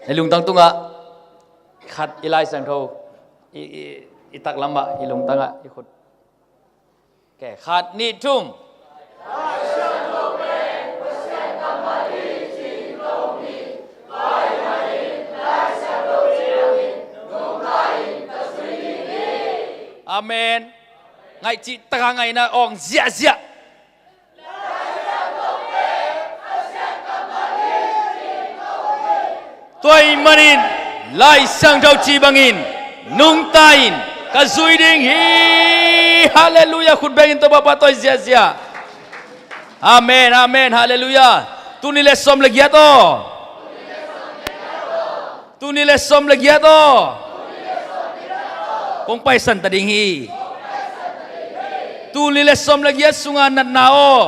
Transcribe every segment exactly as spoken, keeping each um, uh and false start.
I lungtang tungah khat i Lai Siangtho i, i, i taklamah i lungtangah i khut. Okay, khat, nih, thum. Amen. Ngaih cih takah ngaihna awng ziahziah. Tua ahih manin Lai Siangtho cih bangin nungta in ka zui ding hi. Halleluiah. Khut bengin Topa pahtawi ziahziah. Amen, amen. Halleluiah. Tul nih le sawm le giat aw. Tul nih le sawm le giat aw. Kong paisan ta ding hi. Tul nih le sawm le giat sunga natna aw.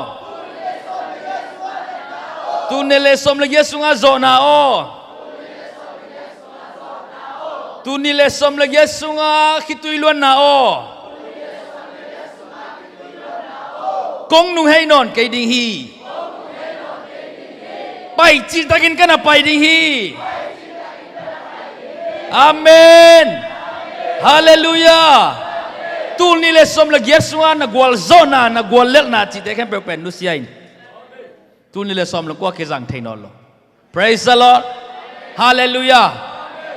Tul nih le sawm le giat sunga zawhna aw. Tul nih le sawm le giat sunga khitui luanna aw. Kong nung hei nawn kei ding hi. Pai cihtakin ka na pai ding hi. Amen. Halleluiah. Tul nih le sawm le giat sunga na gualzawhna, na guallelhna cihte khempeuh pen nusia in. Tul nih le sawm le kua kizang thei nawn lo. Praise the Lord. Halleluiah.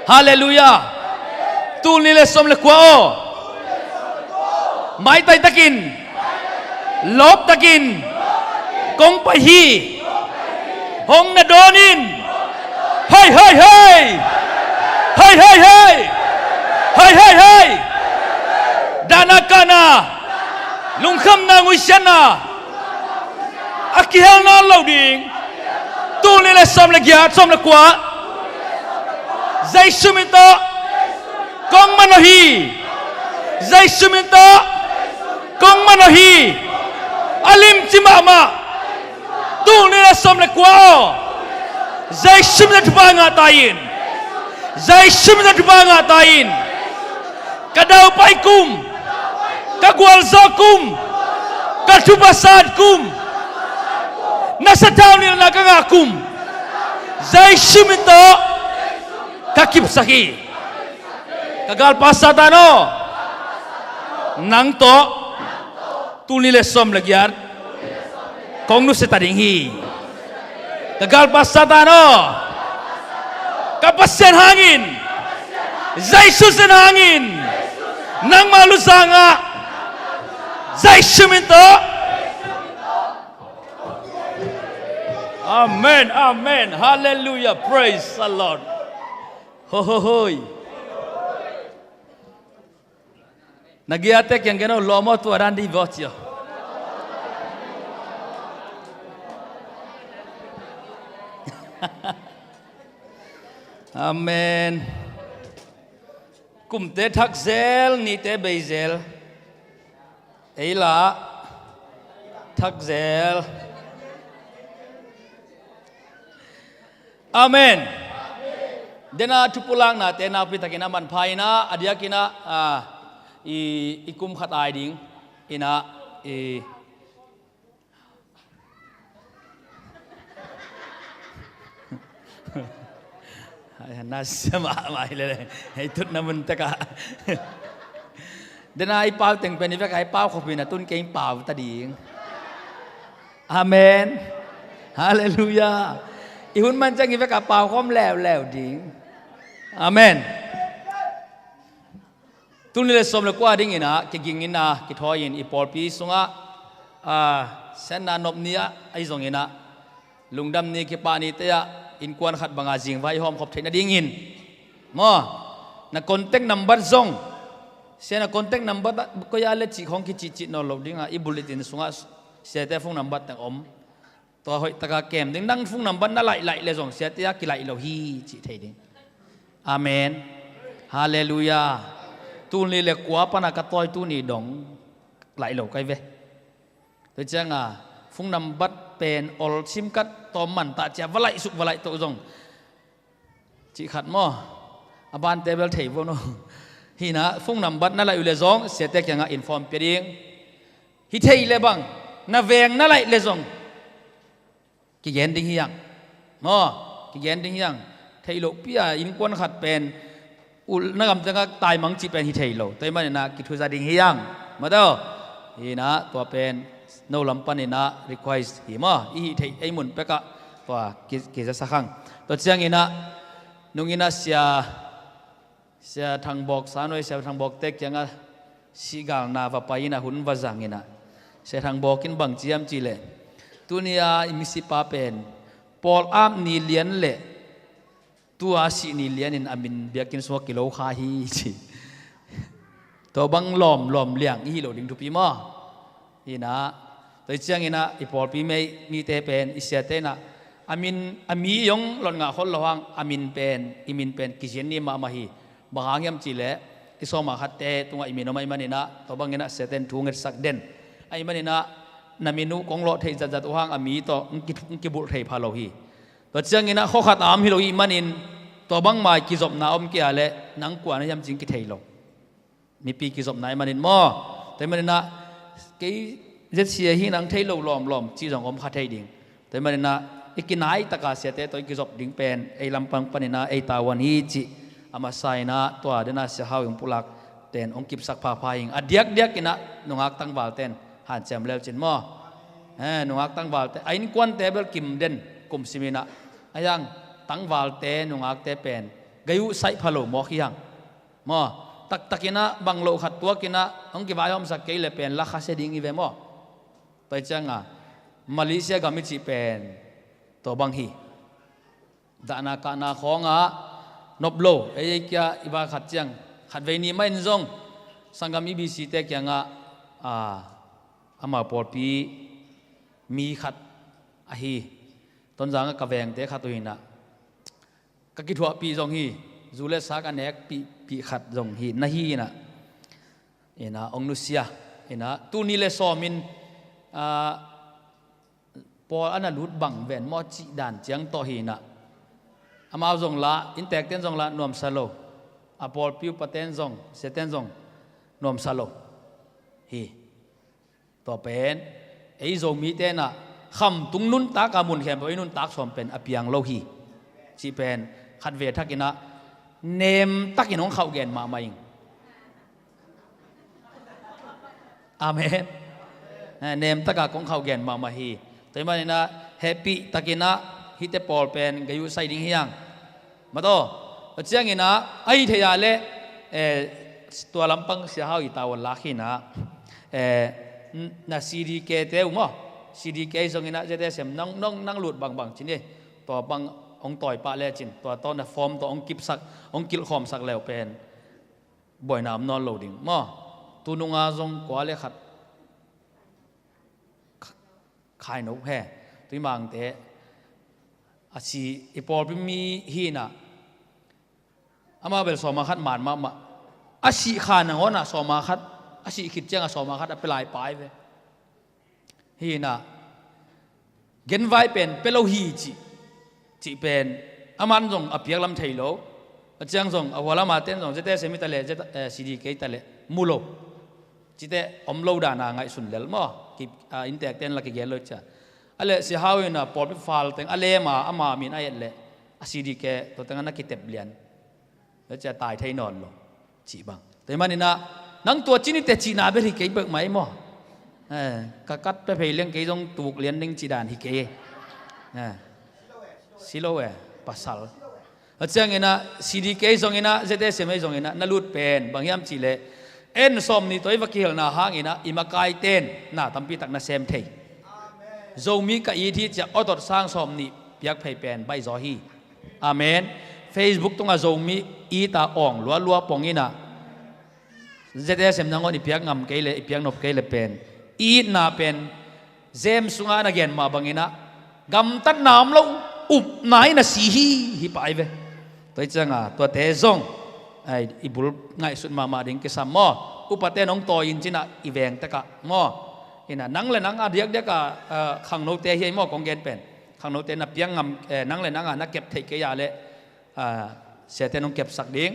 Halleluiah. Tul nih le sawm le kua aw. Maitai takin, lawp takin kong pai hi. Hong na dawn in. Hei, hei, hei. Hei, hei, hei. Hei, hei, hei. Dahna kahna, lungkhamna, nguisiatna a kihel nawn lo ding. Tul nih le sawm le giat, sawm le kua. Jesu min tawh kong manawh hi. Jesu min tawh kong manawh hi. A limci mahmah. Tul nih le sawm le kua aw. Jesu min tawh thupha ngah ta in. Jesu min tawh thupha ngah ta in. Ka daupai kum, ka gualzawh kum, ka thupha sat kum, na sathau nilhna ka ngah kum, Jesu min tawh ka kipsak hi. Ka galpa Satan aw, nang tawh tul nih le sawm le giat kong nusia ta ding hi. Ka galpa Satan aw, ka Pasian hangin, Jesu sin hangin nangmah luzang ah, Jesu min tawh. Amen, amen. Halleluiah. Praise the Lord. Ho, ho, hoi. Na giate kiang gen aw, lawm aw, tua dan dih vawh ci aw. Amen. Kumte thak zel, nihte bei zel. Ei lah thak zel. Amen. Dena thupulaknate nakpi takin a manpha inah, a diakinah, ah, i, i kum khat ai ding inah, i, na sia mahmah hi lele. Hei tutna mun tekah. Dena i pau teng pen i vekah i pau khop hi na, tun kei pau ta ding. Amen. Halleluiah. I hun man ciang i vekah pau khawm leuleu ding. Amen. Tul nih le sawm le kua dinginah kiging inah kithawi in i pawlpi sungah, ah, siatna nop ni-ah ahi zonginah lungdam ni, kipah nite ah innkuan khat banga zingvai i hawmkhop theih nadingin maw, na contact number zong, sia na contact number koi-ah le cih khawng kicihcih nawn lo dingah i bulletin sungah siate phone number teng om. Tua hoihtaka kem ding, nang phone number na laih laih le zong siate a kilaih lo hi cih thei ding. Amen. Halleluiah. Tul nih le kua pana ka tawi tuni dong laih lo kai ve. Tua cianga phone number pen ol sim kat tawm man tah cia va laih suk va laih toh zong cih khat maw? A bante bel thei vo no. Hinah phone number na laih uh le zong siate kiangah inform pia ding. Hi thei le bang na veng na laih le zong kigen ding hiang maw? Kigen ding hiang. theih loh pi-a innkuan khat pen ulna gam ciangah taimang cih pen hi thei lo. Tua ahih maninah kithuza ding hi hang. Mataw, hinah tua pen no lam paninah request hi maw, i hih theih ei mun pekah tua ki- kizasak hang. Tua cianginah nunginah sia Sia Thangbawk, Sanoi Sia Thangbawkte kiangah sihgalna va pai inah hun va zang inah, Sia Thangbawk in bang ci hiam cih leh, tuni-a i misipa pen pawl ap ni lian le tua sih ni lianin a min biakinn sungah kilo kha hi ci. Tua bang lawm lawm liang i hih loh ding thupi maw? Hinah, tua hi cianginah i pawlpi mei mite pen i siate inah a min, a mi i hong lot ngah khol lo hang, a min pen, i min pen kizian ni mahmah hi. Bang hang hiam cih leh i sawma khatte tungah i min om ahih maninah tua banginah siate in thu ngetsak den. Ahih maninah na min uh kong lawh theih zatzat uh hang a mi tawh hong ki- hong kibulh thei pha lo hi. Tua cianginah khua khat a om hi lo ahih manin tua bangmah i kizopna om kei a leh nang kua na hiam cih kithei lo. Mipi kizopna ahih manin maw? Tua ahih maninah kei ZCA hi nang thei lo lawmlawm cih zong om kha thei ding. Tua ahih maninah i kinai taka siate tawh i kizop ding pen ei lampang paninah ei tavuan hi cih a masa inah tua denah Sia Hau i hong pulak ten hong kipsak phapha hing. A diakdiak inah nungak tangvalte in hanciam leucin maw? Eh, nungak tangvalte, a innkuante bel kim den kum sim inah, a hiang tangvalte nungakte pen gai uh saih pha lo mawk hi hang. Maw, taktakinah bang loh khat tuakinah hong kivaihawmsak kei le pen la khasia ding hi ve maw? Tua hi cianga Malaysia gam i cih pen tua bang hi. Dahna kahna khawngah nop lo, ei ei kia i va khat ciang khatvei ni mah in zong sanggam EBC te kiangah, a, amau pawlpi mi khat ahi, Tonzangah ka vengte khat uh hinah ka kithuahpih zong hi, zu le sa ka nekpihpih khat zong hi na hi inah, inah hong nusia inah tuni le sawmin, ah, pawl a na lut bang ven maw cih dan ciang tawh hi inah, amau zong lah, inntekten zong lah nuamsa lo, a pawlpi upaten zong, siaten zong nuamsa lo hi. Tua pen ei Zomite inah khamtung nuntak a mun khempeuh i nuntak sawm pen a piang lo hi cih pen khatvei thakinah nemtakin hong khauhgen mahmah ing. Amen. Eh, nemtaka kong khauhgen mahmah hi. Tua ahih maninah hehpih takinah hihte pawl pen gai uh sai ding hi hang. Mataw, tua cianginah ahi thei a leh, eh, tua lampang Sia Hau i tavuan lak hinah, eh, na CDK te uh maw? CDK zonginah ZSM nang, nang, nang lut bangbang cin hi. Tua bang hong tawi pah lecin tua tawh na form tawh hong kipsak, hong kilhkhawmsak leu pen buaina om nawn lo ding maw? Tununga zong kua le khat khai no he, tuimangte a si i pawlpi mi hinah, amah bel sawma khat man mahmah, a sih kha nangawnah sawma khat, a sih khit ciangah sawma khat a pia lai pai ve. Hinah genvai pen pia lo hi cih, cih pen aman zong a piaklam thei lo. A ciang zong a hualama ten zong ZSM i taleh, Z-, eh, CDK i taleh mu lo. Cite om lo dana ngaihsun lel maw? Ki, a, inntekten la kigen lo cia. A leh Sia Hau inah pawlpi fal teng a lema ama min a et leh a CDK tua tengah na kitep lian. Tua cia tai thei nawn lo cih bang. Tua ahih maninah nang tua cin i te cihna bel hi kei bek mai maw? Eh, ka kat pia phei leng kei zong tuk lian ding cih dan hi kei. Eh, si lo eh, pasal. A cianginah CDK zonginah ZSM ei zonginah na lut pen bang hiam cih leh en sawm nih tawh i va kihelna hanginah i makaiten na tampitak na sem thei. Zomi ka it hi ciah awtawt sang sawm nih piak phei pen baihzaw hi. Amen. Facebook tungah Zomi it a awng lualua pong inah ZSM nangawn i piak ngam kei le i piak nop kei le pen i itna pen James sungah na gen mah banginah gamtatna om lo upna in a si hi, hi pai ve. Tua hi cianga tuate zong ai, i bul ngaihsut mahmah ding kisam maw? Upaten hong tawi in cinah i veng tekah maw? Inah nang le nang a diakdiakah, ah, khangnote hi ei maw kong gen pen? Khangnote na piang ngam, eh, nang le nangah na kep theih kei a leh, ah, siaten hong kepsak ding.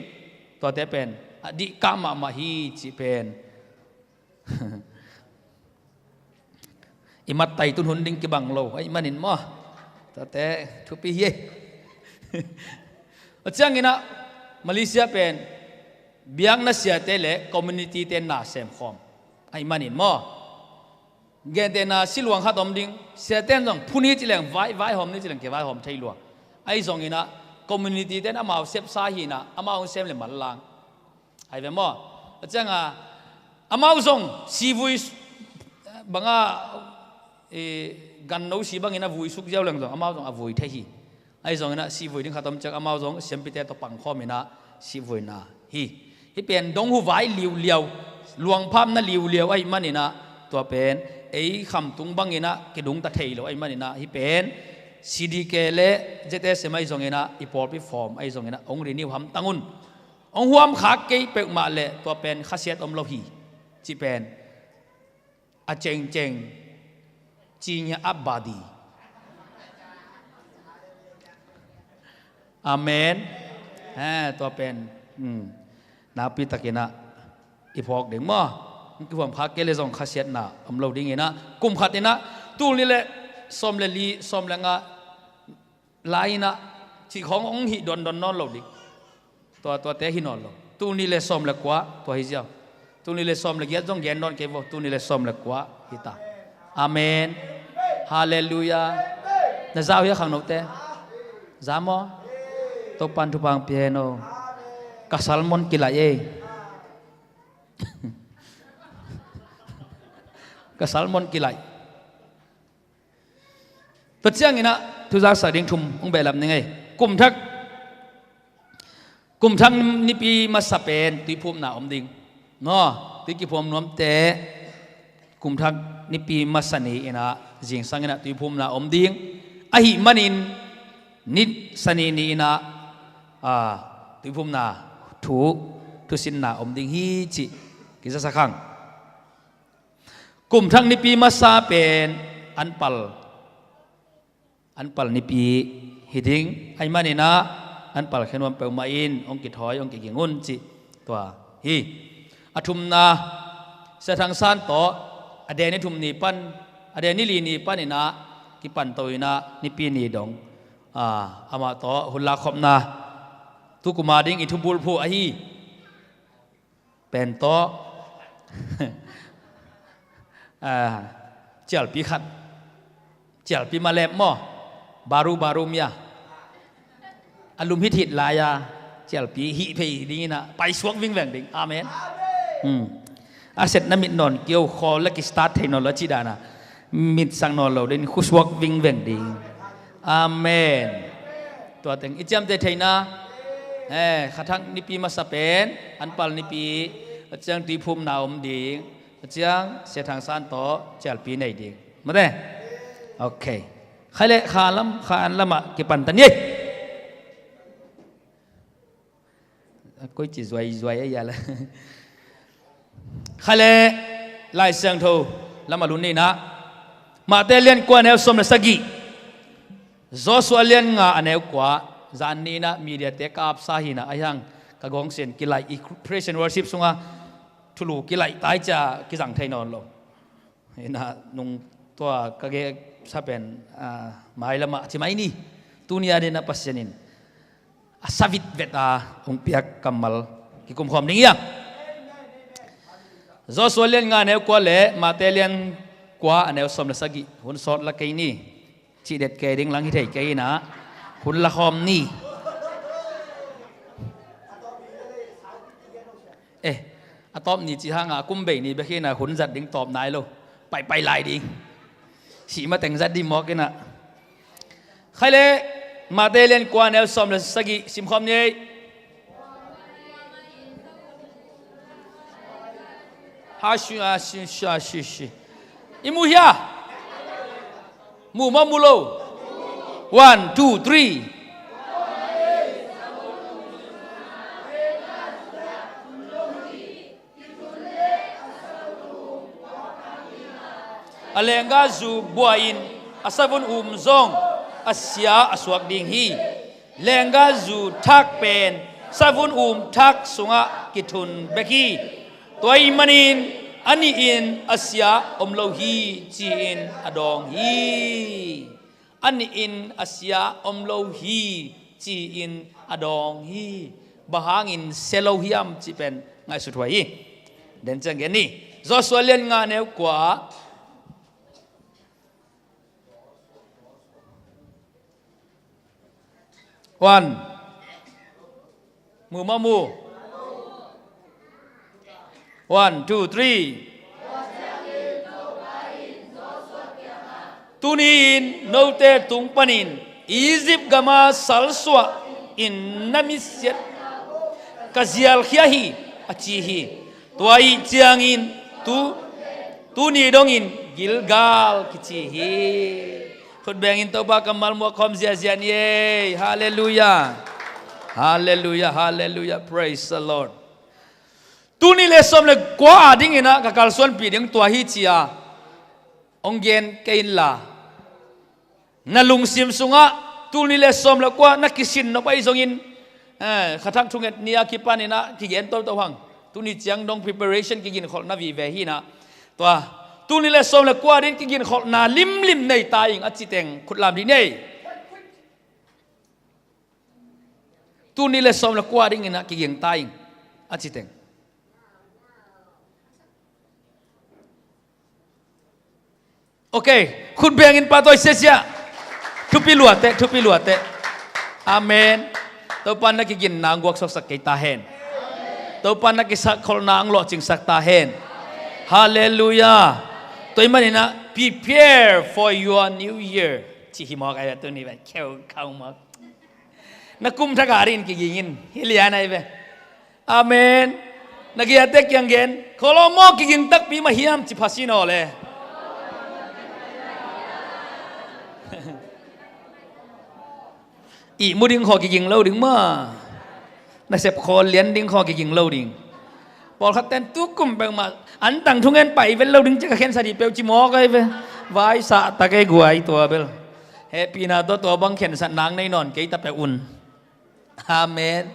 Tuate pen a dihkah mahmah hi cih pen i mat taitun hun ding kibang lo ahih manin maw? Tuate thupi hi ei. A cianginah Malaysia pen biakna siate le community te na semkhawm ahih manin maw, gentehna siluang khat om ding, siate in zong phu ni ci leng vai, vaihawm ni ci leng kivaihawm thei lua. Ahi zonginah community te in amau sepsa hinah amau hong sem le manlang ahi ve maw. A cianga amau zong sivui banga ganno si bangin a vui suk ziau leng zong amau zong a vui thei hi. Ahi zonginah sivui ding khat om ciang amau zong siampite tawh pangkhawminah sivuina hi. Hih pen dong huvai liuliau, luangphamna liuliau ahih maninah tua pen ei khamtung banginah kidungta thei lo ahih maninah hih pen C D K le Z S M ahi zonginah i pawlpi form ahi zonginah hong renew hamtang un. Hong huam khak kei peuhmah le tua pen khasiat om lo hi. Cih pen a cengceng cinya abadi. Amen. He, tua pen nakpi takinah i phawk ding maw. Hong kihuam khak kei le zong khasiatna om lo dinginah kum khatinah tul nih le sawm le li, sawm le nga lai-inah cih khawng hong hih dondon nawn lo ding. Tua tuate hi nawn lo. Tul nih le sawm le kua tua hi ziau. Tul nih le sawm le giat zong gen nawn kei vo. Tul nih le sawm le kua hi ta. Amen. Halleluiah. Na zau hia khangnote? Za maw? Topan thupha hong pia hen aw. Ka salmon kilaih ei. Ka salmon kilaih. Tua cianginah thuzaksak ding thum hong behlap ning ei. Kumthak, kumthak nipi masa pen tuiphumna om ding. Maw, tui kiphum nuamte kumthak nipi masa ni-inah zingsanginah tuiphumna om ding. Ahih manin ni sani ni-inah tuiphumna thu, thusinna om ding hi cih kizasak hang. Kumthak nipi masa pen anpal, anpal nipi hi ding. Ahih maninah anpal khenuam peuhmah in hong kithawi, hong kiging un cih tua hi. A thumna, Sia Thang San tawh a deni thum ni pan, a deni li ni paninah kipanto inah nipi ni dong amah tawh hun lakkhopna tukuma ding i thubulphu ahi pen tawh cialpi khat, cialpi malep maw, baru baru mia a lum hithit lai-a cialpi hih phei dinginah paisuak vingveng ding. Amen. A setna mit nawn kio, khawl le kistart thei nawn lo a cih dana mitsak nawn lo ding, khusuak vingveng ding. Amen. Tua teng i ciamteh theihna, khathak nipi masa pen anpal nipi, a ciang tuiphumna om ding, a ciang Sia Thang San tawh cialpi nei ding. Mate? Ok. Khai le kha lam, kha an lamah kipan ta ni ei. Koici zuaizuai a iala. Khai le Lai Siangtho lamah lun ninah Mahte lian kua a neu sawm le sagih, Joshua lian nga a neu kua. Zan ninah mediate ka apsa hinah ahi hang ka gawngsen kilaih i praise and worship sungah thulu kilaih tai cia kizang thei nawn lo. Inah nung tua ka gehsa pen mailamah ci mai ni. Tuni a dinah Pasian in a savit veta hong piak kammal kikumkhawm ding ia. Joshua lian nga a neu kua le Mahte lian kua a neu sawm le sagih hun sawt la kei ni. Cihdet kei ding lang hi thei kei inah hun la khawm ni. Eh, a tawp ni ci hanga a kum bei ni bek hinah hun zat ding tawp nai lo. Paipai lai ding. Sih mateng zat ding mawk inah. Khai le Mahte lian kua a neu sawm le sagih simkhawm ni ei. Ha shi a shi sha shi shi. I mu hia? Mu maw mu lo? One, two, three. A lenggahzu bua-in a savun um zong a sia a suak ding hi. Lenggahzu thak pen savun um thak sungah kithun bek hi. Tua ahih manin a nihin a sia om lo hi ci-in a dawng hi. A nihin a sia om lo hi ci-in a dawng hi. Bang hangin sia lo hiam cih pen ngaihsut huai hi. Den ciang gen ni. Joshua lian nga neu kua. One. Mu maw, mu. One, two, three. Tuni-in note tung panin Egypt gama salsuah in na mitsiat ka zialkhia hi, a ci hi. Tua ahih ciangin tu, tuni dongin Gilgal kici hi. Khut bengin Topa kammal muak khawm ziazia ni ei. Halleluiah. Halleluiah, halleluiah. Praise the Lord. Tuni le sawm le kua a dinginah ka kalsuanpih ding tua hi ci-a hong gen kei inla, na lungsim sungah tuni le sawm le kua na kisin nop ahi zongin, eh, khathak thunget ni-a kipaninah kigen toto hang. Tuni ciang dong preparation kiginkholhna vive hinah. Tua, tuni le sawm le kua din kiginkholhna limlim nei ta ing a citeng khutlam dih nei. Tuni le sawm le kua dinginah kiging ta ing a citeng. Ok, khut bengin pahtawi siasia. Thupi luateh, thupi luateh. Amen. Topa na kiginna ang guaksuaksak kei ta hen. Topa na kisakkholhna ang lawhcingsak ta hen. Halleluiah. Tua ahih maninah prepare for your new year. Ci hi mawk ai a tuni ven kheu khau mawk. Na kum thak a rin kiging in hi lian ai ve. Amen. Na giate kiang gen. Kholawm maw kiging takpi mah hiam ci pha si naw le. Ihmu ding khaw kiging lo ding maw. Nasep khaw lian ding khaw kiging lo ding. Pawlkhat ten tukum peuhmah an tang thungen pai vel lo ding ci ka khensat hi peuh ci mawk ai ve. Vai sah ta kei guai tua bel. Hehpihna tawh tua bang khensat nang nei nawn kei ta peuh un. Amen.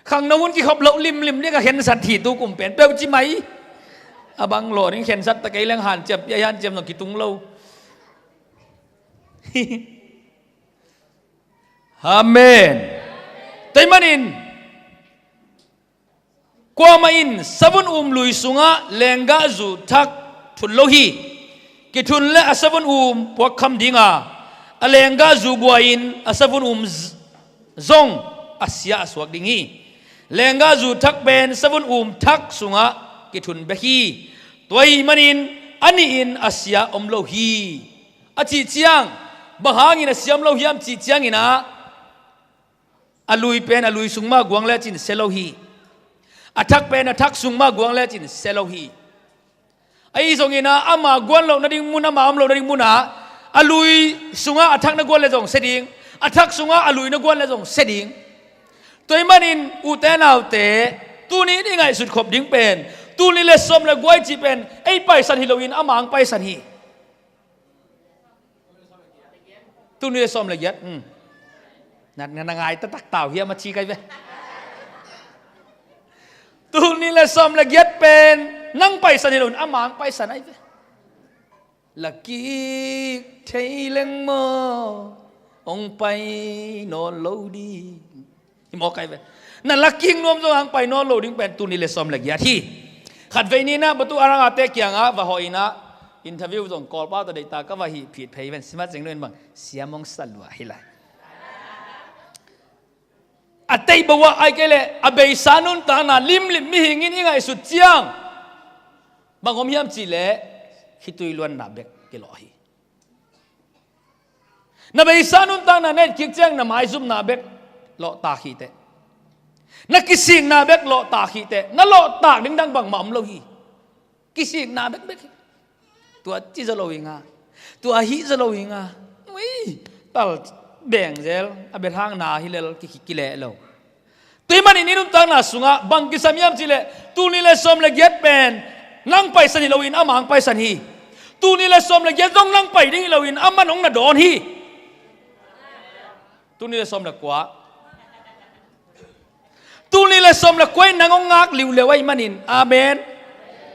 Khangno hun kikhop loh limlim ding a khensat hi tukum pen peuh ci mai. A bang law ding khensat ta kei leng hanciam piai hanciam zong kitung lo. Amen. Tua ahih manin kuamah in savun um lui sungah lenggahzu thak thun lo hi. Kithun le a savun um puakkham dinga, a lenggahzu buai-in a savun um z-, zong a sia a suak ding hi. Lenggahzu thak pen savun um thak sungah kithun bek hi. Tua ahih manin a nihin a sia om lo hi. A cih ciang, bang hangin a sia om lo hiam cih cianginah, a lui pen a lui sung mah guang lecin sia lo hi. A thak pen a thak sung mah guang lecin sia lo hi. Ahi zonginah ama guan loh nading mun, ama om loh nading munah a lui sungah a thak na guan le zong sia ding, a thak sungah a lui na guan le zong sia ding. Tua ahih manin ute naute, tuni in i ngaihsut khop ding pen, tuni le sawm le kua i cih pen ei paisan hi loin ama ang paisan hi. Tuni le sawm le giat. Hmm. Na, na, na ngai taktak tau hiam a ci kai ve. Tuni le sawm le giat pen nang paisan hi loin ama ang paisan ai ve. Lakik thei leng maw hong pai nawn lo ding. Hi mawk ai ve. Na lakik nuam zong ang pai nawn lo ding pen tuni le sawm le giat hi. Khatvei ninah batu arangate kiangah va hawh inah interview zong Kawlpau ta deihta ka va hih phit phei ven simat zeng lo in bang siam hong sa lua hi lai. A teih bawah ai kei leh a beisa nuntakna limlim mihing in i ngaihsut ciang bang om hiam cihleh khitui luanna bek kilawh hi. Na beisa nuntakna na etkik ciang na maizumna bek lawhtak hiteh. Na kisikna bek lawhtak hiteh. Na lawhtak dingdang bangmah om lo hi. Kisikna bekbek hi. Tua ci zaw lo hi nga. Tua hih zaw lo hi nga. Ui, tal beng zel a bethangna hi lel ki, ki, kileh lo. Tua ahih manin i nuntakna sungah bang kisam hiam cihleh tuni le sawm le giat pen nang paisan hi loin ama ang paisan hi. Tuni le sawm le giat zong nang pai ding hi loin aman hong na dawn hi. Tuni le sawm le kua. Tuni le sawm le kua in nang hong ngak liuliau ahih manin. Amen.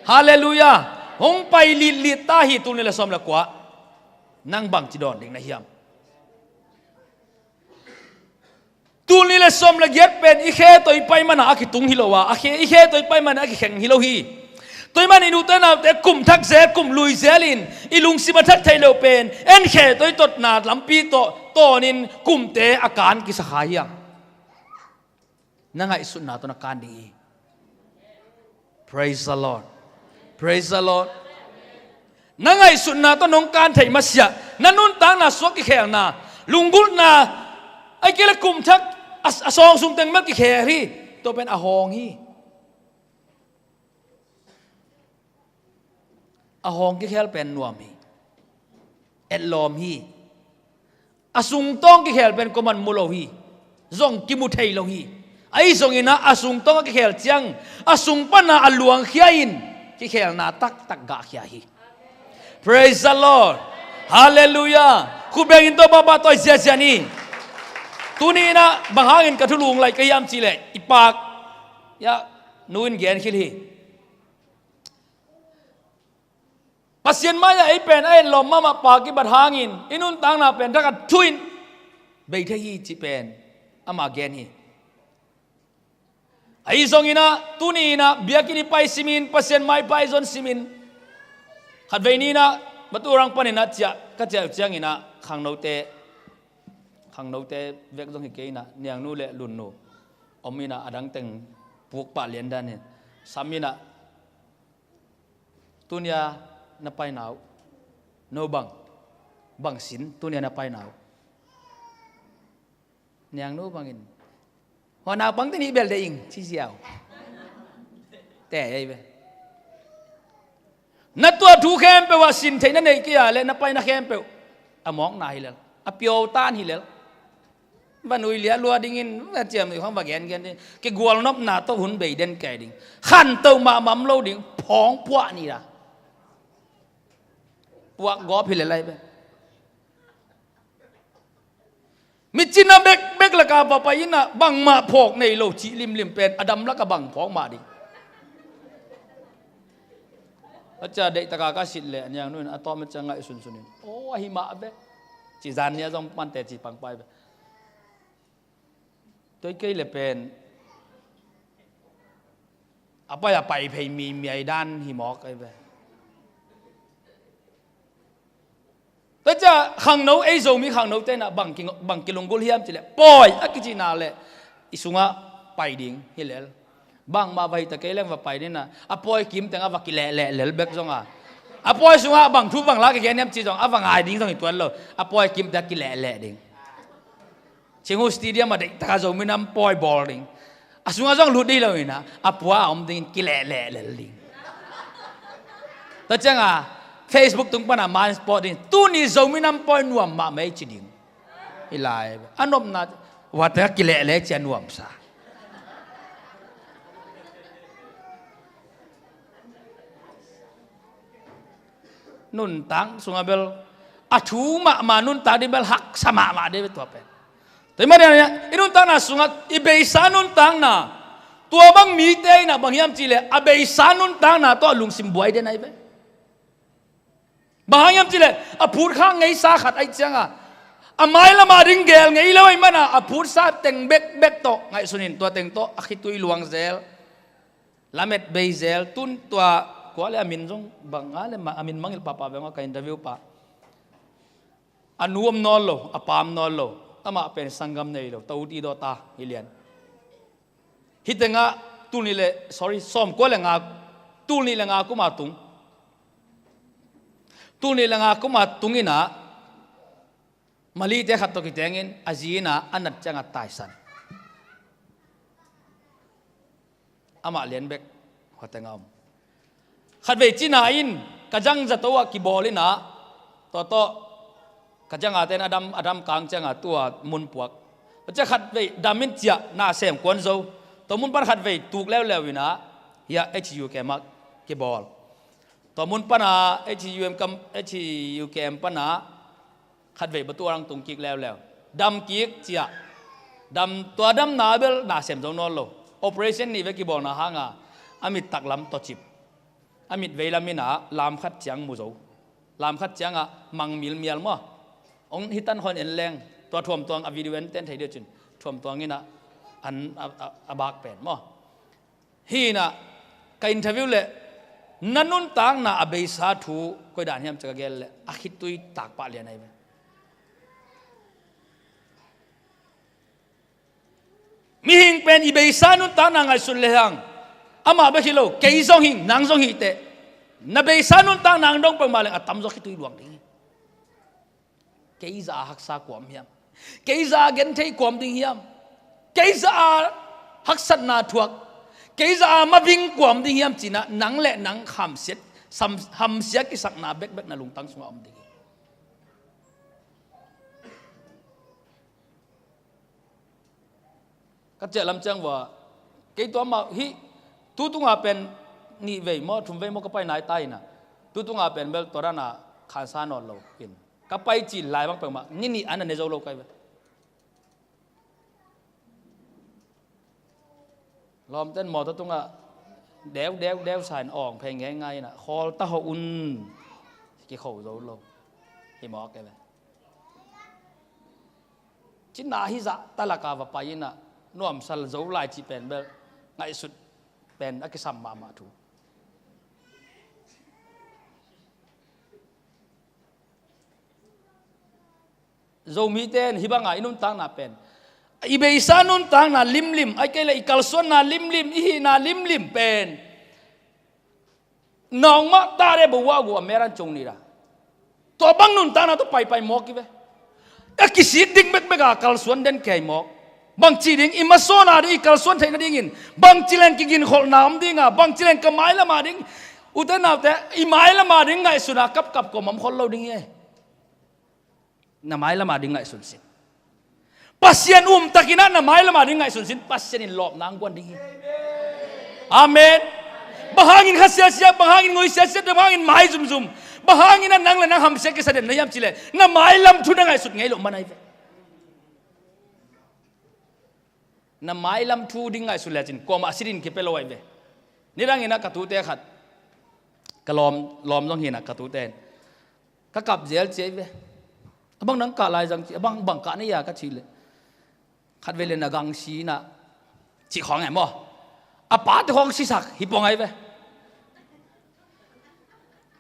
Halleluiah. Hong pai litlit ta hi tuni le sawm le kua. Nang bangci dawn ding na hiam? sawm le giat pen i khe tawh i pai mana a kitung hi lo a, a khe, i khe tawh i pai mana a kikheng hi lo hi. Tua ahih manin ute naute, kum thak zel, kum lui zel in i lungsim a thak thei lo pen en khe tawh i totna lampi tawh tawnin kumte a kan kisa kha hi hang. Na ngaihsutna tawh na kan ding hi. Praise the Lord. Praise the Lord. Na ngaihsutna tawh nong kan theih masiah na nuntakna sungah kikhelna, lunggulhna, ahih kei leh kum thak a, a sawng sung teng bel kikhel hi. Tua pen a hawng hi. A hawng kikhel pen nuam hi. Etlawm hi. A sungtawng kikhel pen kuaman mu lo hi. Zong kimu thei lo hi. Ahi zongin ah a sungtawng a kikhel ciang a sung pana a luangkhia in kikhelna taktak gahkhia hi. Praise the Lord. Hallelujah. Khut bengin Topa pahtawi ziazia ni. Tuni in ah bang hangin ka thu lung lai ka hiam cih leh i pak, ya, nu in gen khil hi. Pasian mai-ah ei pen a etlawm mahmah pa kibat hangin i nuntakna pen thakhat thu in bei thei hi cih pen amah gen hi. Ahi zongin ah tuni in ah biakinn i pai simin, Pasian mai-ah i zon simin, khatvei ni in ah Batu Orang panin ah ciah, ka ciah uh ciangin ah khangnote, khangnote vek zong hi kei in ah Niangnu le Lunnu om in ah a dang teng puk pah lian dan in sam in ah, "Tuni-a na paina uh, no bang, bang sin tuni-a na paina uh?" Niangnu bangin, "Hua naupangte nih bel deih ing," ci ziau. Te ei ve. Na tuah thu khempeuh ah sin theih na neih kei a leh na paina khempeuh a mawkna hi lel, a piawtan hi lel. Va nui liah lua dingin, va ciam nui khong va gengen ding. Kigualnopna tawh hun bei den kei ding. Khantoh mahmah om lo ding. Phawng puah ni la. Puak gawp hi lel ai ve. Micina bekbek lakah va pai in ah bangmah phawk nei lo cih limlim pen a dam lakah bang phawk mah ding. A cia deih takah ka sit leh Niangnu in a tawm a cia ngaih sunsun in, "Aw, ahi mah ve," ci, zan ni-a zong pante ci pangpai ve. Tua hi kei le pen a pai a pai phei mi miai dan hi mawk ai ve. Tua cia khangno, ei Zomi khangnote in ah bang ki, bang kilunggulh hiam cih leh pawi a kicihna le i sungah pai ding hi lel. Bangmah va hi ta kei leng va pai ding in ah a pawi kim tengah va kilehleh lel bek zong a, a pawi sungah bang thu bang la kigen hiam cih zong a va ngai ding zong hi tuan lo. A pawi kim tengah kilehleh ding. Chinghu Stadium ah deih takah Zomi nam pawi bawl ding. A sungah zong lut dih lo in ah a pua a om dingin kilehleh lel ding. Tua ciangah Facebook tung panah man sport ding. Tuni Zomi nam pawi nuam mahmah ei ci ding. Hi lai a nopna, hua tengah kilehleh cia nuamsa. Nuntak sungah bel a thu mahmah nuntak ding bel haksa mahmah ding bel tua pen. Tua hi mah ding ah i nuntakna sungah i beisa nuntakna, tua bang mite in ah bang hiam cih leh a beisa nuntakna tawh a lungsim buai den ai ve. Bang hang hiam cih leh a phut khak ngeisa khat ahih ciangah a mailam a ding gel ngei lo ahih manah a phutsa teng bekbek tawh ngaihsun in, tua teng tawh a khitui luang zel. Lamet bei zel. Tun tua kua le a min zong bang a le ma, a min mangngilh pahpah veng aw, ka interview pah. A nu om nawn lo, a pa om nawn lo. Amah pen sanggam nei lo, ta u ti daw ta hi lian. Hih tengah tul nih le, sorry, sawmkua le nga, tul nih le nga kum a tung. Tul nih le nga kum a tung in ah Malite khat tawh kitengin a zi in ah a nat ciangah taisan. Amah lian bek hua tengah om. Khatvei cina in ka zang zato ah kibawl in ah, tua tawh ka zangate in a dam, a dam kang ciangah tua mun puak. Tua ciah khatvei dam in ciah na sem kuan zo. Tua mun pan khatvei tuk leuleu in ah hiah H U K M ah kibawl. Tua mun pana H U M kam, H U K M pana khatvei batu a rang tung kik leuleu. Dam kik ciah. Dam, tua damna bel na sem zo nawn lo. Operation nih vek kibawlna hanga a mit taklam tawcip, a mit veilam inah lam khat ciang mu zo. Lam khat ciangah mang milmial maw? Hong hitan hon en leng. Tua thuamtuang a video en ten thei deuh cin. Thuamtuang inah an, a, a, a bak pen maw. Hi inah ka interview leh na nuntakna a beisa thu koi dan hiam ci ka gel leh a khitui tak pah lian ahi ve. Mihing pen i beisa nuntakna ngaihsun lehang amah bek hi lo, kei zong hi, nang zong hi teh, na beisa nuntakna ang dong peuhmah leng a tamzaw khitui luang ding hi. Kei zah a haksa kua om hiam? Kei zah a genthei kua om ding hiam? Kei zah a haksatna thuak, kei zah a maving kua om ding hiam ci-in ah nang le nang hamsiat, sam-, hamsia kisakna bekbek na lungtang sungah om ding hi. Ka ciah lam ciang vua, kei tua mah hi, tu tunga pen nih vei maw, thum vei maw ka pai nai ta inah, tu tunga pen bel tua dana khansa nawn lo in, ka pai cil lai bang peuhmah ni nih an a ne zo lo kai ve. Lawmten mawtaw tungah deu deu deu sa in awng phei ngeingai inah, khawl ta hawh un, kikho zo lo hi mawk e ve. Cina hi zah talaka va pai inah nuamsa zo lai cih pen bel ngaihsut pen a kisam mahmah thu. Zomite in hih banga i nuntakna pen, i beisa nuntakna limlim, ahih kei leh i kalsuanna limlim, i hihna limlim pen nawng mah tare bawa gu a meran cung ni ra. Tua bang nuntakna tawh paipai mawk hi ve. A kisik ding bekbek a kalsuan den kei mawk. Bangci ding i masuan a ding, i kalsuan theih nadingin bangci leng kiginkholhna om dinga, bangci leng ka mailam a ding, ute naute, i mailam a ding ngaihsun a kapkap kua om khol lo ding hi. Na mailam a ding ngaihsun sin. Pasian umtak inah na mailam a ding ngaihsun sin, Pasian in lawpna ang guan ding hi. Amen. Bang hangin kha siasia, bang hangin ngoi siasia, bang hangin mai zumzum, bang hangin a nang le nang hamsia kisa den na hiam cih leh, na mailam thu na ngaihsut ngei loh man ahi ve. Na mailam thu ding ngaihsun lecin kuamah sit in kipia lo ahi ve. Nidang inah ka tute khat, ka lawm, lawm zong hi inah ka tute in ka kap zel ci ahi ve. A bang nang kah lai zang ci, a bang, bang kah na hia ka cih leh, khat vei leh na gangsi inah cih khawng e maw. A pate khawng sisak hi pong ahi ve.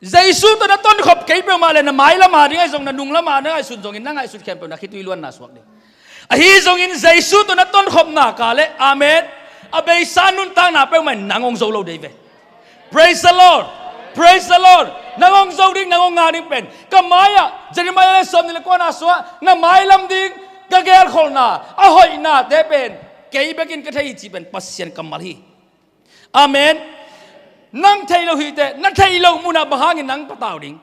Jesu tawh na tonkhop kei peuhmah leh na mailam a ding ahi zong, na nunglam a na ngaihsun zongin na ngaihsut khempeuh na khitui luanna suak ding. Ahi zongin Jesu tawh na tonkhopna ka leh, amen, a beisa nuntakna peuhmah in nang hong zo lo dei ve. Praise the Lord. Praise the Lord. Nang hong zo ding, nang hong ngak ding pen ka mai-ah Jeremiah le sawmnih le kuana sungah na mailam ding ka gelkholhna, a hoihnate pen kei bekin ka thei hi cih pen Pasian kammal hi. Amen. Nang theih loh hi teh, na theih loh munah bang hangin nang patau ding?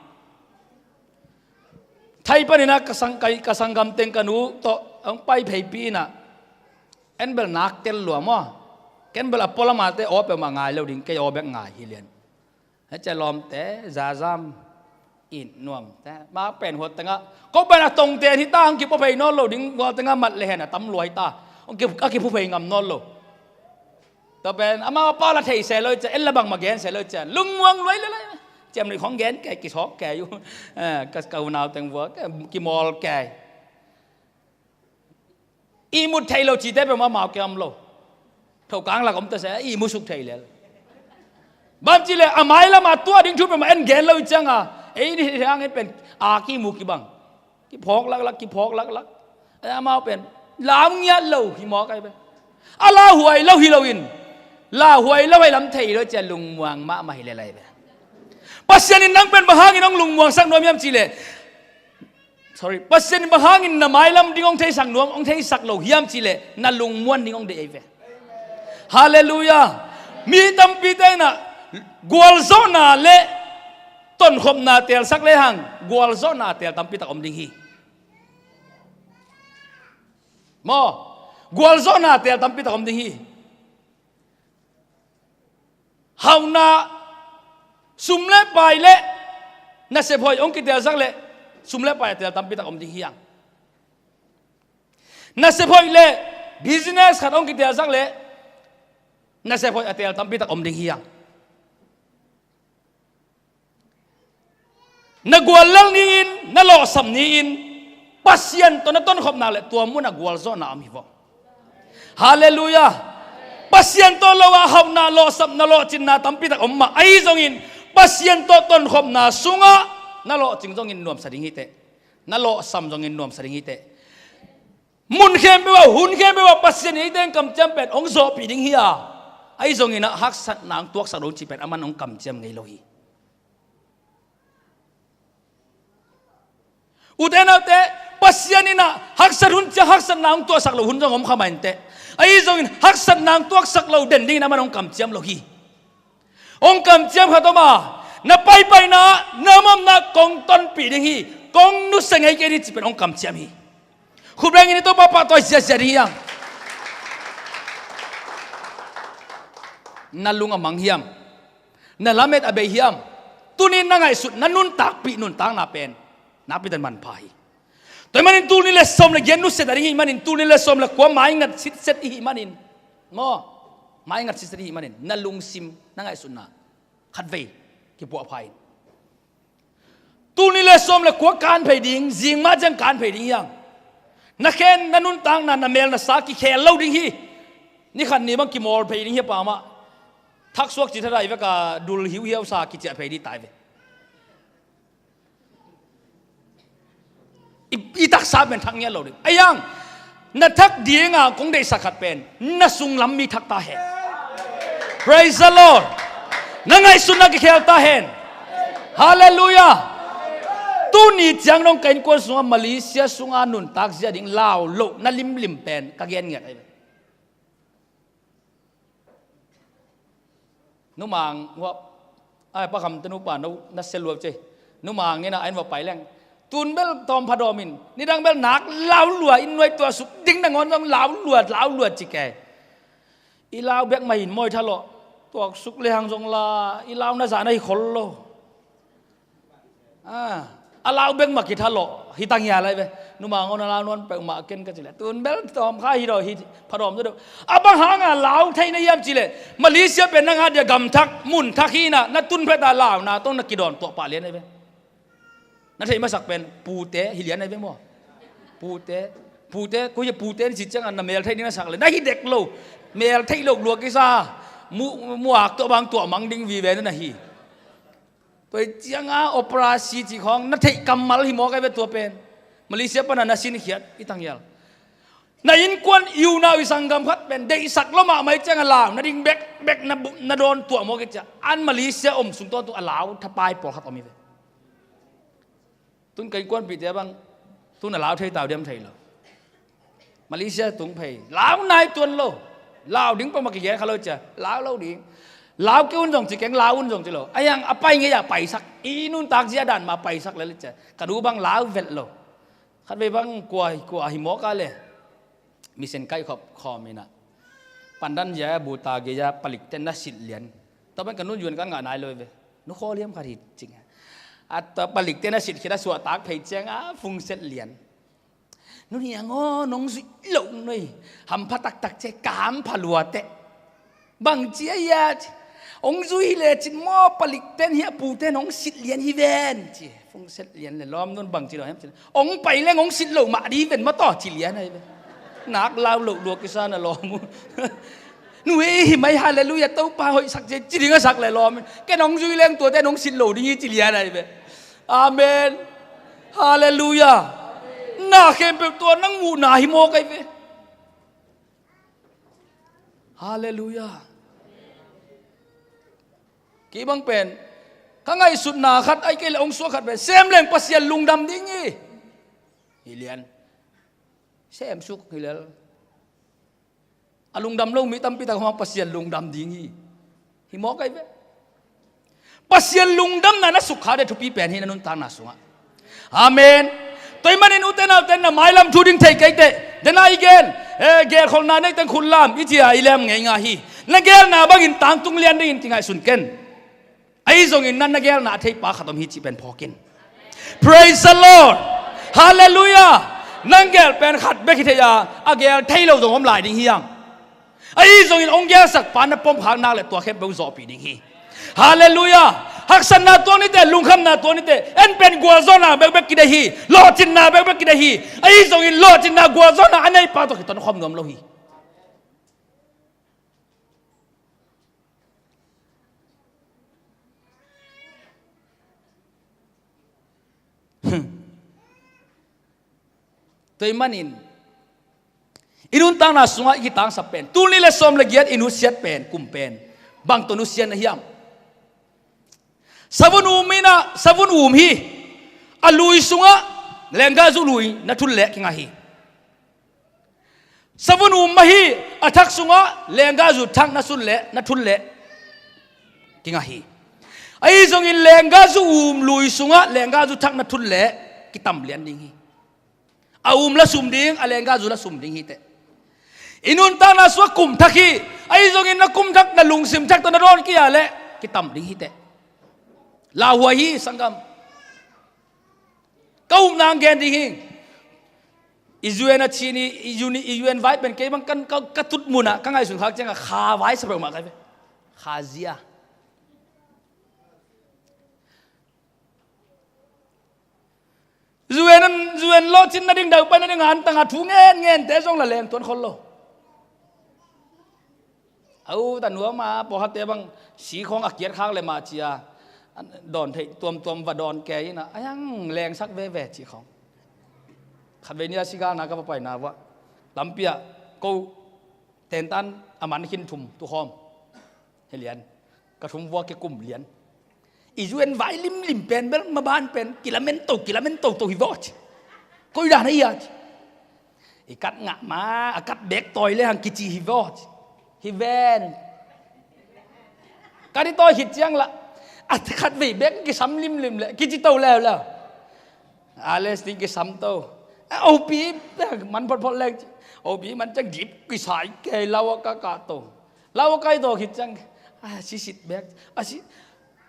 Thai panin ah ka sang, ka, ka sanggam teng ka nu tawh hong pai pheipi inah, en bel nak tel lua maw. Ken bel a pualamate aw peuhmah ngai lo ding, kei aw bek ngai hi lian. Hei cia lawmte, zazam in nuam te. Ma pen huat tengah, ko pen a tongte hi ta, hong kipua phei nawn lo ding, huat tengah mat le hen a tam lua hi ta. Hong ki, a kipua phei ngam nawn lo. Tua pen amau a pau la thei se lo cia, en la bangmah gen se lo cia, lungmuang luai le lai. Ciam nih khong gen kei, kisawk kei uh. Eh, ka, ka unau teng vua, kimawl kei. Ihmut thei lo cite peuhmah amau kiam lo. Thokang lak om ta se, ihmu suk thei lel. Bang ci leh a mailam a tuah ding thu peuhmah en gen lo i cianga, ei ni hiang en pen a kimu kibang. Kiphawk laklak, kiphawk laklak. Amau pen lau ngiat lo hi mawk ahi pen. A lauhuai lo hi loin, lauhuai lo ahi lam thei lo cia lungmuang mahmah hi lel ahi pen. Pasian in nang pen bang hangin hong lungmuangsak nuam hiam cih leh, sorry, Pasian in bang hangin na mailam ding hong theisak nuam, hong theisak lo hiam cih leh na lungmuan ding hong deih ahi ve. Halleluiah. Mi tampite inah gualzawhna le tonkhopna teelsak lehang gualzawhna teel tampi tak om ding hi. Maw, gualzawhna teel tampi tak om ding hi. Hauhna, sum le pai le nasep hoih hong kiteelsak leh sum le pai a teel tampi tak om ding hi hang. Nasep hoih le business khat hong kiteelsak leh nasep hoih a teel tampi tak om ding hi hang. Na guallel ni-in, na lawhsam ni-in Pasian tawh na tonkhop nak leh tua munah gualzawhna om hi vawh. Halleluiah. Pasian tawh lo-a hauhna, lawhsapna, lawhcinna tampitak om mah ahi zongin, Pasian tawh tonkhopna sungah na lawhcing zongin nuamsa ding hi teh. Na lawhsam zongin nuamsa ding hi teh. Mun khempeuh ah, hun khempeuh ah Pasian in eite hong kamciam pen hong zawhpih ding hi a, ahi zongin ah haksatna hong tuaksak lo cih pen aman hong kamciam ngei lo hi. Ute naute, Pasian in ah haksat hun ciang haksatna hong tuahsak lo hun zong om kha mah in teh. Ahi zongin haksatna hong tuaksak lo den dingin aman hong kamciam lo hi. Hong kamciam khat om a, na paipaina, na omna kong tonpih ding hi, kong nusia ngei kei ding cih pen hong kamciam hi. Khut bengin i Topa pahtawi siasia ding hi hang. Na lung a mang hiam? Na lamet a bei hiam? Tuni na ngaihsut, na nuntakpih nuntakna pen nakpi takin manpha hi. Tua ahih manin tul nih le sawm le giat nusia ta ding i hih manin, tul nih le sawm le kua maingat sitset i hih manin, maw, maingat sitset i hih manin na lungsim, na ngaihsutna khatvei kipuahpha in. Tul nih le sawm le kua kan phei ding, zing mah ciang kan phei ding hi hang. Na khen, na nuntakna, na mel na sa kikhel lo ding hi. Ni khat ni bang kimawl phei ding hi a, pa mah thaksuak cih thadah i vek a, dul hiuhiau sa kiciah phei ding tai ve. I, i taksa pen thak ngiat lo ding. Ahi hang, na thak dinga kong deihsak khat pen na sunglam mi thak ta hen. Praise the Lord. Na ngaihsutna kikhel ta hen. Halleluiah. Tuni ciang dong ka innkuan sungah, Malaysia sungah nuntak zia ding lau loh na limlim pen ka gen ngiat ahi ve. Numang, hua, ai, Pa Kham te nupa, no, na sia lua cei. Numang in a, a inn va pai leng, tun bel tawm pha dawm in, nidang bel nak lau lua, inn nuai tua suk ding nangawn zong lau lua, lau lua ci kei. I lau bek mah in mawi tha lawh, tuak suk le hang zong la, i lau na zah na hi khol lo. A, a lau bek mah kitha lawh hi tang hial ahi ve. Numang aw, na lau nawn peuhmah ken ka ci leh, tun bel tawm kha hi daw, hi pha dawm zaw deuh. A bang hanga lau thei na hiam ci leh, Malaysia pen nang a dia gam thak, mun thak hi na, na tun phet a launa tawh na kidawn tuah pah lian ahi ve. Na theih masak pen pute hi lian ahi ve maw. Pute, pute, koi hi pute ni ci ciangin na mel theih ni na sak leh, na hi dek lo. Mel theih lo lua kisa, mu, muak tuah bang tuah mang ding vive na hi. Tua hi cianga operasi cih khawng na theih kammal hi mawk ahi ve tua pen. Malaysia pana na sinkhiat i tang hial. Na innkuan i unau i sanggam khat pen deihsak lo mahmah hi cianga lau na ding bekbek na bu, na dawn tuah mawk hi ciang, an Malaysia om sung tawh tu a lau thapai pawlkhat om hi ve. Tun ka innkuanpihte bang, tun a lau thei tau diam thei lo. Malaysia tung phei, lau nai tuan lo. Lau ding pah mah kigen kha lo cia, lau lo ding. Lau kei un zong ci keng, lau un zong ci lo. Ahi hang a pai ngei a paisak, i nuntak zia dan mah paisak lel cia. Ka nu bang lau vet lo. Khatvei bang kua, kua hi mawk a le. Mission kaihkhop khawm in a, pandan zia a buta gei a palik ten na silh lian. Tua pen ka nun yuan ka ngah nai lo ve. Nu khaw liam khat hi cing a. A tua palik ten na silh khit a suahtak phei ciang a fungset lian. Nu Niang aw, nong zuih loh noi. Hampha taktak cia, ka hampha lua teh. Bangci a hia ci. Hong zui hi lecin maw, palik ten hi a, pu ten hong silh lian hi ven ci. Fungset lian le lawm nun bangci lo hiam ci. Hong pai leng hong silh lo mah di ven maw taw ci lian ahi ve. Nak lau loh lua kisa na lawm uh. Nu ei hi mai, halleluiah, Topa hoihsak cia ci ding a sak le lawm. Ken hong zui leng tua ten hong silh lo ding hi ci lian ahi ve. Amen. Halleluiah. Na khempeuh tua nang muhna hi mawk ahi ve. Halleluiah. Kei bang pen ka ngaihsutna khat, ai kei le hong suak khat pen, sem leng Pasian lungdam ding hi. Hi lian. Sem suk hi lel. A lungdam lo mi tampi tak hong Pasian lungdam ding hi. Hi mawk ahi ve. Pasian lungdamna na sukha ding thupi pen hi na nuntakna sungah. Amen. Tua ahih manin ute naute, na mailam thu ding thei kei teh, dena i gen, eh, gelkholhna nei teng khut lam i ci a i lem ngeingai hi. Na gelna bangin tangtung lian dingin kingaihsun ken. Ahi zongin na, na gelna a theipa khat om hi cih pen phawk in. Praise the Lord. Halleluiah. Nang gel pen khat bek hi thei a, a gel thei lo zong om lai ding hi hang. Ahi zongin hong gelsak pa na pomkhak nak le tua khempeuh zawhpih ding hi. Halleluiah. Haksatna tuak ni teh, lungkhamna tuak ni teh, en pen gualzawhna bekbek kideih hi. Lawhcinna bekbek kideih hi. Ahi zongin lawhcinna, gualzawhna a neipa tawh kitonkhawm nuam lo hi. Tua ahih manin i nuntakna sungah i kitangsap pen, tul nih le sawm le giat i nusiat pen, kum pen, bang tawh nusiat na hiam? Savun um in ah, savun um hi. A lui sungah lenggahzu lui na thun leh kingah hi. Savun um mah hi. A thak sungah lenggahzu thak na sun leh, na thun leh kingah hi. Ahi zongin lenggahzu um lui sungah lenggahzu thak na thun leh kitam lian ding hi. A um la sum ding, a lenggahzu la sum ding hi teh. I nuntakna sungah kum thak hi. Ahi zongin na kum thak, na lungsim thak tawh na dawn kei a leh kitam ding hi teh. Lauhuai hi, sanggam. Ka upna hong gen ding hi. I U N a Chin i, i U N, i U N vai pen kei bang kan, ka, ka tut munah ka ngaihsun khak ciangah kha vai sa peuhmah ka hi ve. Kha zia. U N, U N lawhcin nading, daupai nading, antang a thu ngen ngente zong la leng tuan khol lo. A u ta nuam a, pawlkhatte bang si khawng a kiat khak le mah cia, dawn theih tuamtuam va dawn kei in ah, a hiang lengsak veve cih khawng. Khatvei ni a sigalna ka va paina uah, lampi ah ko tentan a man khin thum tukhawm. Hi lian. Ka thum vua kikum lian. I U N vai limlim pen bel maban pen kilamen to, kilamen toto hi vaw ci. Koi dan a ia ci. I kat ngah ma, a kat bek tawi le hang kici hi vaw ci. Hi ven. Kat i tawi khit ciang lah, a khatvei bek kisam limlim le kici to leuleu. A les ding kisam to. A opi man photphot leng ci. Opi man ciang dip kisai kei lau a ka kah to. Lau a kai to khit ciang, a sisit bek. A si,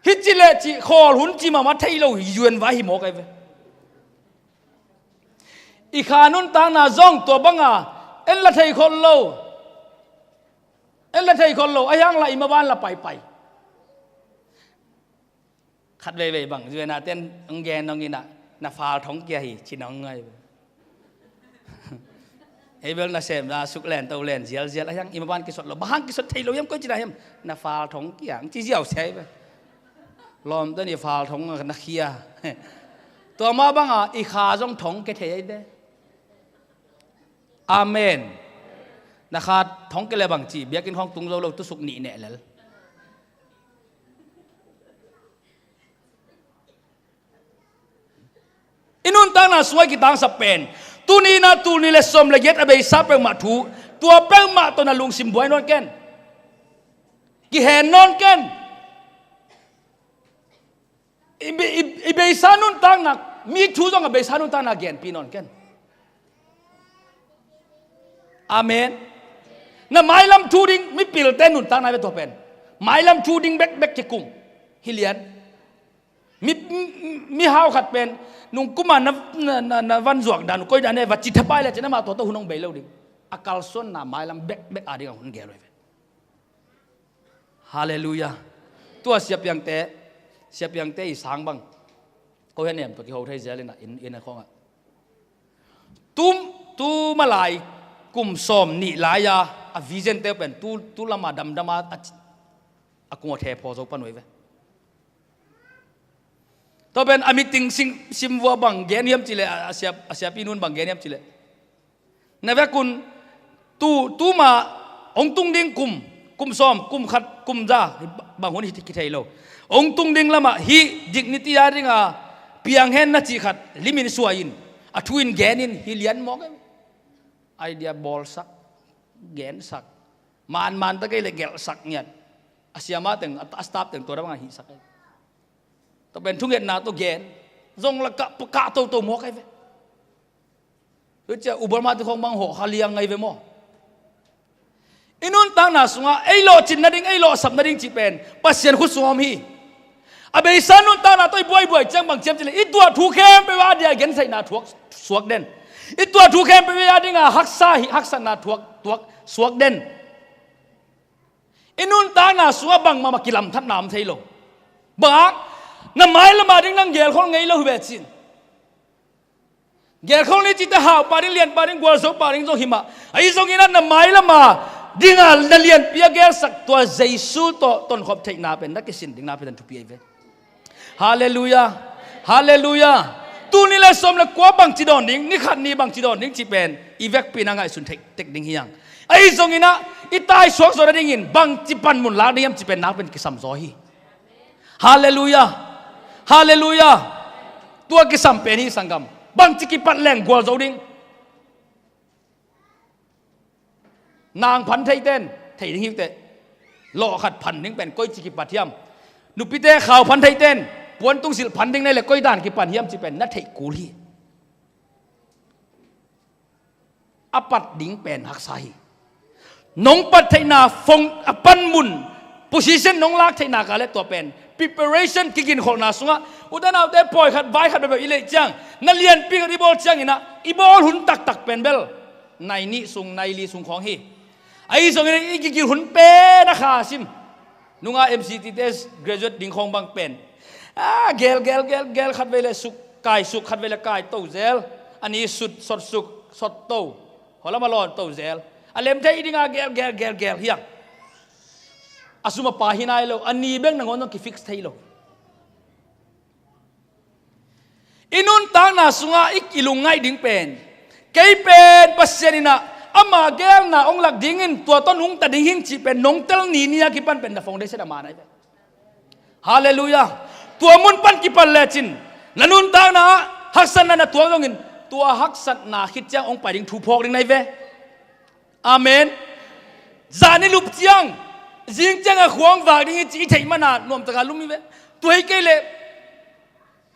hi ci le ci khawl hun ci mahmah thei lo hi, U N vai hi mawk ai ve. I kha nuntakna zong tua banga en la thei khol lo. En la thei khol lo, a hiang la i maban la paipai. Khat veivei bang, U N a ten hong gen hong in ah, na fal thong kia hi, ci nong ngai ve. Ei bel na sem na suk len to len zialzial, a hiang i maban kisot lo, bang hang kisot thei lo hiam, koi ci na hiam, na fal thong kia, hong ci ziau sia hi ve. Lawmte ni fal thong na khia. Tua mah banga i kha zong thong kia thei ai ve. Amen. Na kha thong kia le bang ci, biakinn khawng tung zo lo, tusuk nih neh lel. I nuntakna sungah i kitangsap pen, tuni in ah tul nih le sawm le giat a beisa peuhmah thu, tua peuhmah tawh na lungsim buai nawn ken. Kihen nawn ken. I, i, i beisa nuntakna, mi thu zong a beisa nuntakna genpih nawn ken. Amen. Na mailam thu ding, mipilte nuntakna ve tua pen. Mailam thu ding bekbek kikum. Hi lian. Mi, mi, mi hau khat pen, nung kuma na, na, na, na van zuak dan uh, koi dan e, va ci thapai le cin amah tua tawh hun hong bei lo ding. A kalsuanna mailam bekbek a ding a hun gel uh hi ve. Halleluiah. Tua siapiangte, siapiangte i sang bang. Ko hian nem tua kiho thei zel in a, in, in a khawngah. Tu, tu malai kum sawm nih lai-a, a vision te pen, tu, tu lama damdama, a, a kung a the phaw zo pan uh hi ve. Tua pen a meeting sim, sim vua bang gen hiam cileh, a, a siap, a siapi nun bang gen hiam cileh. Na vekun tu, tuma hong tung ding kum, kum sawm, kum khat, kum za, bang hun hi kithei lo. Hong tung ding lamah hih dignity a dinga piang hen na cih khat limin suai in, a thu in gen in, hi lian mawk e. Idea bawlsak, gensak. Manman ta kei le gelhsak ngiat. A siama teng, a, a staff teng tua da banga hihsak e. Tua pen thungetna tua gen. Zong la kah, kah toto mawk ai ve. Tua cia Uber mah ti khong bang hawh kha liang ngai ve maw? I nuntakna sungah ei lawhcin nading, ei lawhsap nading cih pen Pasian khut sungah om hi. A beisa nuntakna tawh i buaibuai ciang bang ciam cileh, i tuah thu khempeuh a dia gensaihna thuak suak den. I tuah thu khempeuh a dinga haksa hi, haksatna thuak, thuak suak den. I nuntakna sungah bangmah mah kilamthatna om thei lo. Bang, na mailama ding nang gelkhol ngei lo hi ve cin. Gelkhol ni cite haupa ding, lianpa ding, gualzopa ding zong hi mah. Ahi zongin ah na mailama dinga na lianpi a gelsak tua Jesu tawh tonkhop theihna pen na kisin ding na pen thupi ahi ve. Halleluiah. Halleluiah. Tul nih le sawm le kua bangci dawn ding, ni khat ni bangci dawn ding cih pen i vekpi-in a ngaihsun thei tek ding hi hang. Ahi zongin ah i taisuak zawh nadingin bangci panmun lak ding hiam cih pen nakpi-in kisam zaw hi. Halleluiah. Halleluiah. Tua kisam pen hi, sanggam. Bangci kipat leng gualzo ding. Nang phan theite in thei ding hi uh teh. Lawh khat phan ding pen koici kipat hiam? Nupite khau phan theite in puantung silh phan ding na hih leh koi dan kipan hiam cih pen na theih kul hi. A pat ding pen haksa hi. Nong pat theihna, phong, a panmun, position nong lak theihna kah le tua pen preparation, kiginkholhna sungah, u te nau te, pawi khat vai khat bebeh i leih ciang, na lianpi khat i bawl ciangin ah i bawl hun taktak pen bel nai nih sung, nai li sung khawng hi. Ahi zongin i kigin hun pen a kha sim. Nunga M C T te graduate ding khawng bang pen, a, gel gel gel gel, khatvei le suk, kai suk, khatvei le kai to zel. A ni sut, sot suk, sot to. Hua lam a lawn to zel. A lem thei dinga gel gel gel gel hi hang. A sum a pai hi nai lo, a ni bek nangawn zong kifix thei lo. I nuntakna sungah i, i lungngaih ding pen, kei pen Pasian in ah ama geelna hong lak dingin tua tawh nungta ding hi ing cih pen nong tel ni ni a kipan pen na foundation a man ahi ve. Halleluiah. Tua mun pan kipan lecin na nuntakna ah haksatna na tuak zongin, tua haksatna khit ciang hong pai ding thu phawk ding na hi ve. Amen. Zan i lup ciang, zing ciang a khua hong vak ding hi cih i theih man a nuamtak a lum hi ve. Tua hi kei leh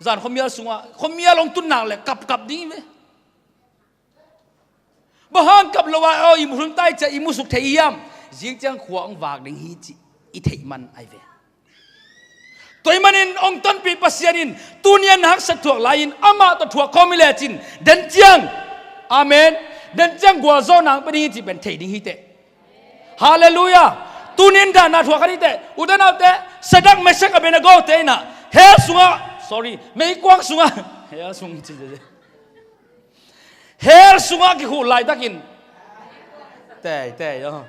zan khuamial sungah, khuamial hong tun nak leh kapkap ding hi ve. Bang hang kap lo a, aw, i muhun tai ciah i musuk thei hiam? Zing ciang khua hong vak ding hi cih i theih man ahi ve. Tua ahih manin hong tonpih Pasian in tuni-a na haksat thuak lai-in amah tawh thuak khawm hi lecin den ciang, amen, den ciang gualzawhna hong pia ding hi cih pen thei ding hi teh. Halleluiah. Tuni-in dahna thuak kha ni teh, u te nau te, Sadrak, Meshak, Abednego te in ah hell sungah, sorry, meikuang sungah, hell sung ci, hell sungah kikhul laitakin, tei tei aw,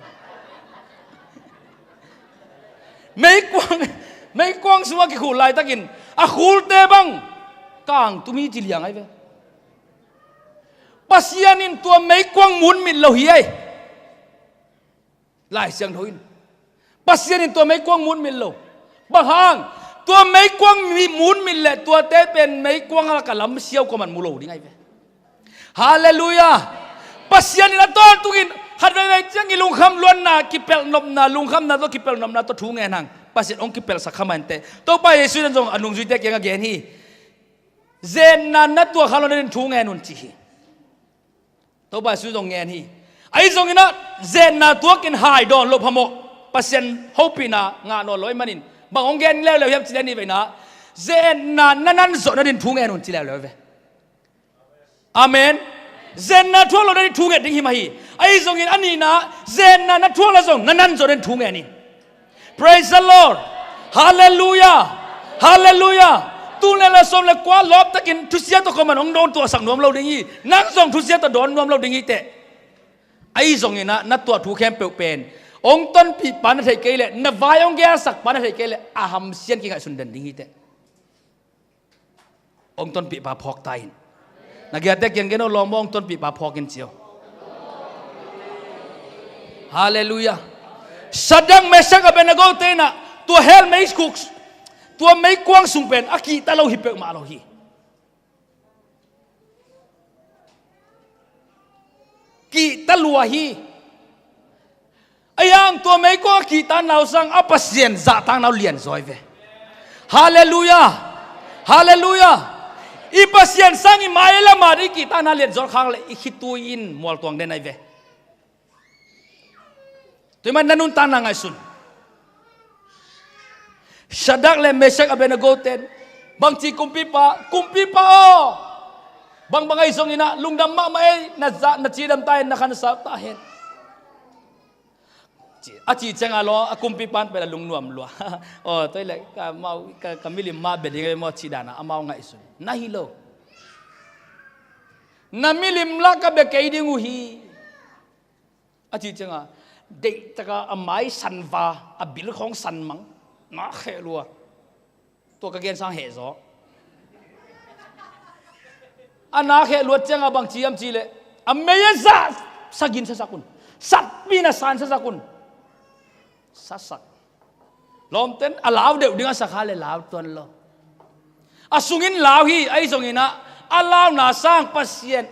meikuang, meikuang sungah kikhul laitakin a khulte bang kangtum hi ci liang ahi ve. Pasian in tua meikuang munmit lo hi ei. Lai Siangtho in Pasian in tua meikuang munmit lo. Bang hang? Tua meikuang mi munmit leh tuate pen meikuang a lak a lamsiau kuaman mu lo ding ahi ve. Halleluiah. Pasian in a tawntungin khat veivei ciang i lungkham luanna, kipelh nopna, lungkhamna tawh kipelh nopna tawh thu ngen hang. Pasian hong kipelhsak kha mah inteh. Topa Jesu in zong a nungzuite kiangah gen hi. Zetna na tuak kha lo nadingin thu ngen un ci hi. Topa Jesu zong ngen hi. Ahi zongin ah zetna tuakin hai dawn loh phamawh. Pasian hopihna ngah nawn lo ahih manin bang hong gen leuleu hiam cih leh ni veina, zetna na nan zawh nadingin thu ngen un ci leuleu ve. Amen. Zetna thuak lo nadingin thu nget ding hi mah hi. Ahi zongin a nihna, zetna na thuak lo zong na nan zawh nadingin thu ngen in. Praise the Lord. Halleluiah. Halleluiah. Tul nih le sawm le kua lawptakin thusia tawh kuaman hong dawn tuahsak nuam lo ding hi. Nang zong thusia tawh dawn nuam lo ding hi teh. Ahi zongin ah na tuah thu khempeuh pen hong tonpihpa na theih kei leh, na vai hong gelsakpa na theih kei leh, a hamsian kingaihsun den ding hi teh. Hong tonpihpa phawk ta in. Na giate kiang gen aw, lawm aw, hong tonpihpa phawk in ci aw. Halleluiah. Sadrak, Meshak, Abednego te in ah tua hell meikhuk, tua meikuang sung pen a kihta lo hi peuhmah lo hi. Kihta lua hi. Ahi hang tua meikuang a kihtakna uh sang a Pasian zahtakna uh lianzaw ahi ve. Halleluiah. Halleluiah. I Pasian sang i mai lam ah i kihtakna lianzaw khak leh i khitui in mualtuang den ahi ve. Tua ahih manin na nuntakna ngaihsun. Sadrak le Meshak, Abednego ten bangci, kumpipa, kumpipa aw, bangbang ahi zongin ah lungdam mahmah ei, na zah, na cidam ta hen, na khansa ta hen. Ci, a cih ciangah lawm, a kumpipa in pen a lungnuam lua. Aw, tua hi leh ka, amau, ka, ka milim mah bia ding ei maw cih dan a amau ngaihsun. Na hi lo. Na milim lah ka bia kei ding uh hi. A cih ciangah deihtak a, a mai san va, a bil khawng san mang. Na kheh lua. Tua ka gen sang heh zaw. A na kheh luat ciangah bang ci hiam cih leh, a mei a zah sagin sasak un. Satpi in a san sasak un. Sasak. Lawmten a lau deuh ding a sa kha leh lau tuan lo. A sungin lau hi, ahi zongin ah a launa sang Pasian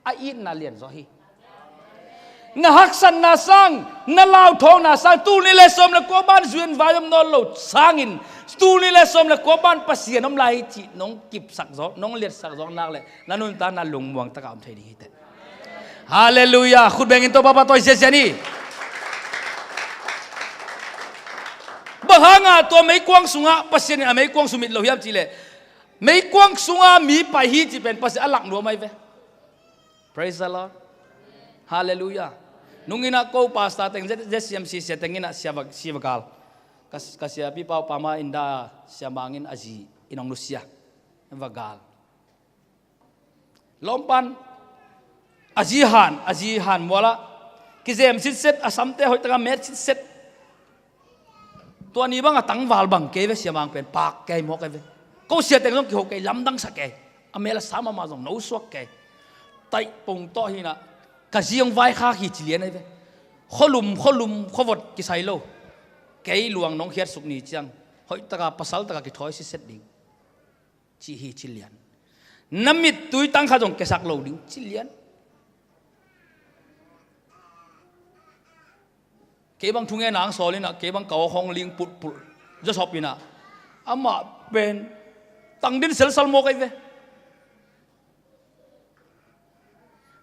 a itna lian zaw hi. Na haksatna sang, na lauthawngna sang, tul nih le sawm le kua ban zui-in vai om nawn lo sangin, tul nih le sawm le kua ban Pasian om lai hi cih nong kipsak zawk, nong liatsak zawk nak leh na nuntakna lungmuang takah om thei ding hi teh. Halleluiah. Khut bengin Topa pahtawi siasia ni. Bang hangah tua meikuang sungah Pasian in a meikuang sung mit lo hiam cih leh, meikuang sungah mi pai hi cih pen Pasian a lak nuam ahi ve. Praise the Lord. Halleluiah. Nung in ah ko pastor teng, Z-, ZCMC sia teng in ah sia va, sia va gal. Ka, ka siapi Pau Pa Ma in da sia mangin a zi in hong nusia. Va gal. Lawmpan a zi han, a zi han mualah kizem sitset, a samte hoih takah met sitset. Tua ni bang a tangval bang kei ve, sia mang pen pak kei mawk kei ve. Ko sia teng zong kiho kei, lamdang sa kei. A mel a sam a mah zong no suak kei. Taih pong tawh hi in ah ka zi hong vaikhak hi ci lian ahi ve. Khualum, khualum, khuavot kisai lo. Kei luang nong khiatsuk ni ciang hoih takah pasal takah kithawi sitset ding. Ci hi ci lian. Na mittui tang khat zong kiasak lo ding ci lian. Kei bang thungetna hong sawl in ah, kei bang ka awk hong ling pulhpulh. Joseph in ah, amah pen tang din selsal mawk ahi ve.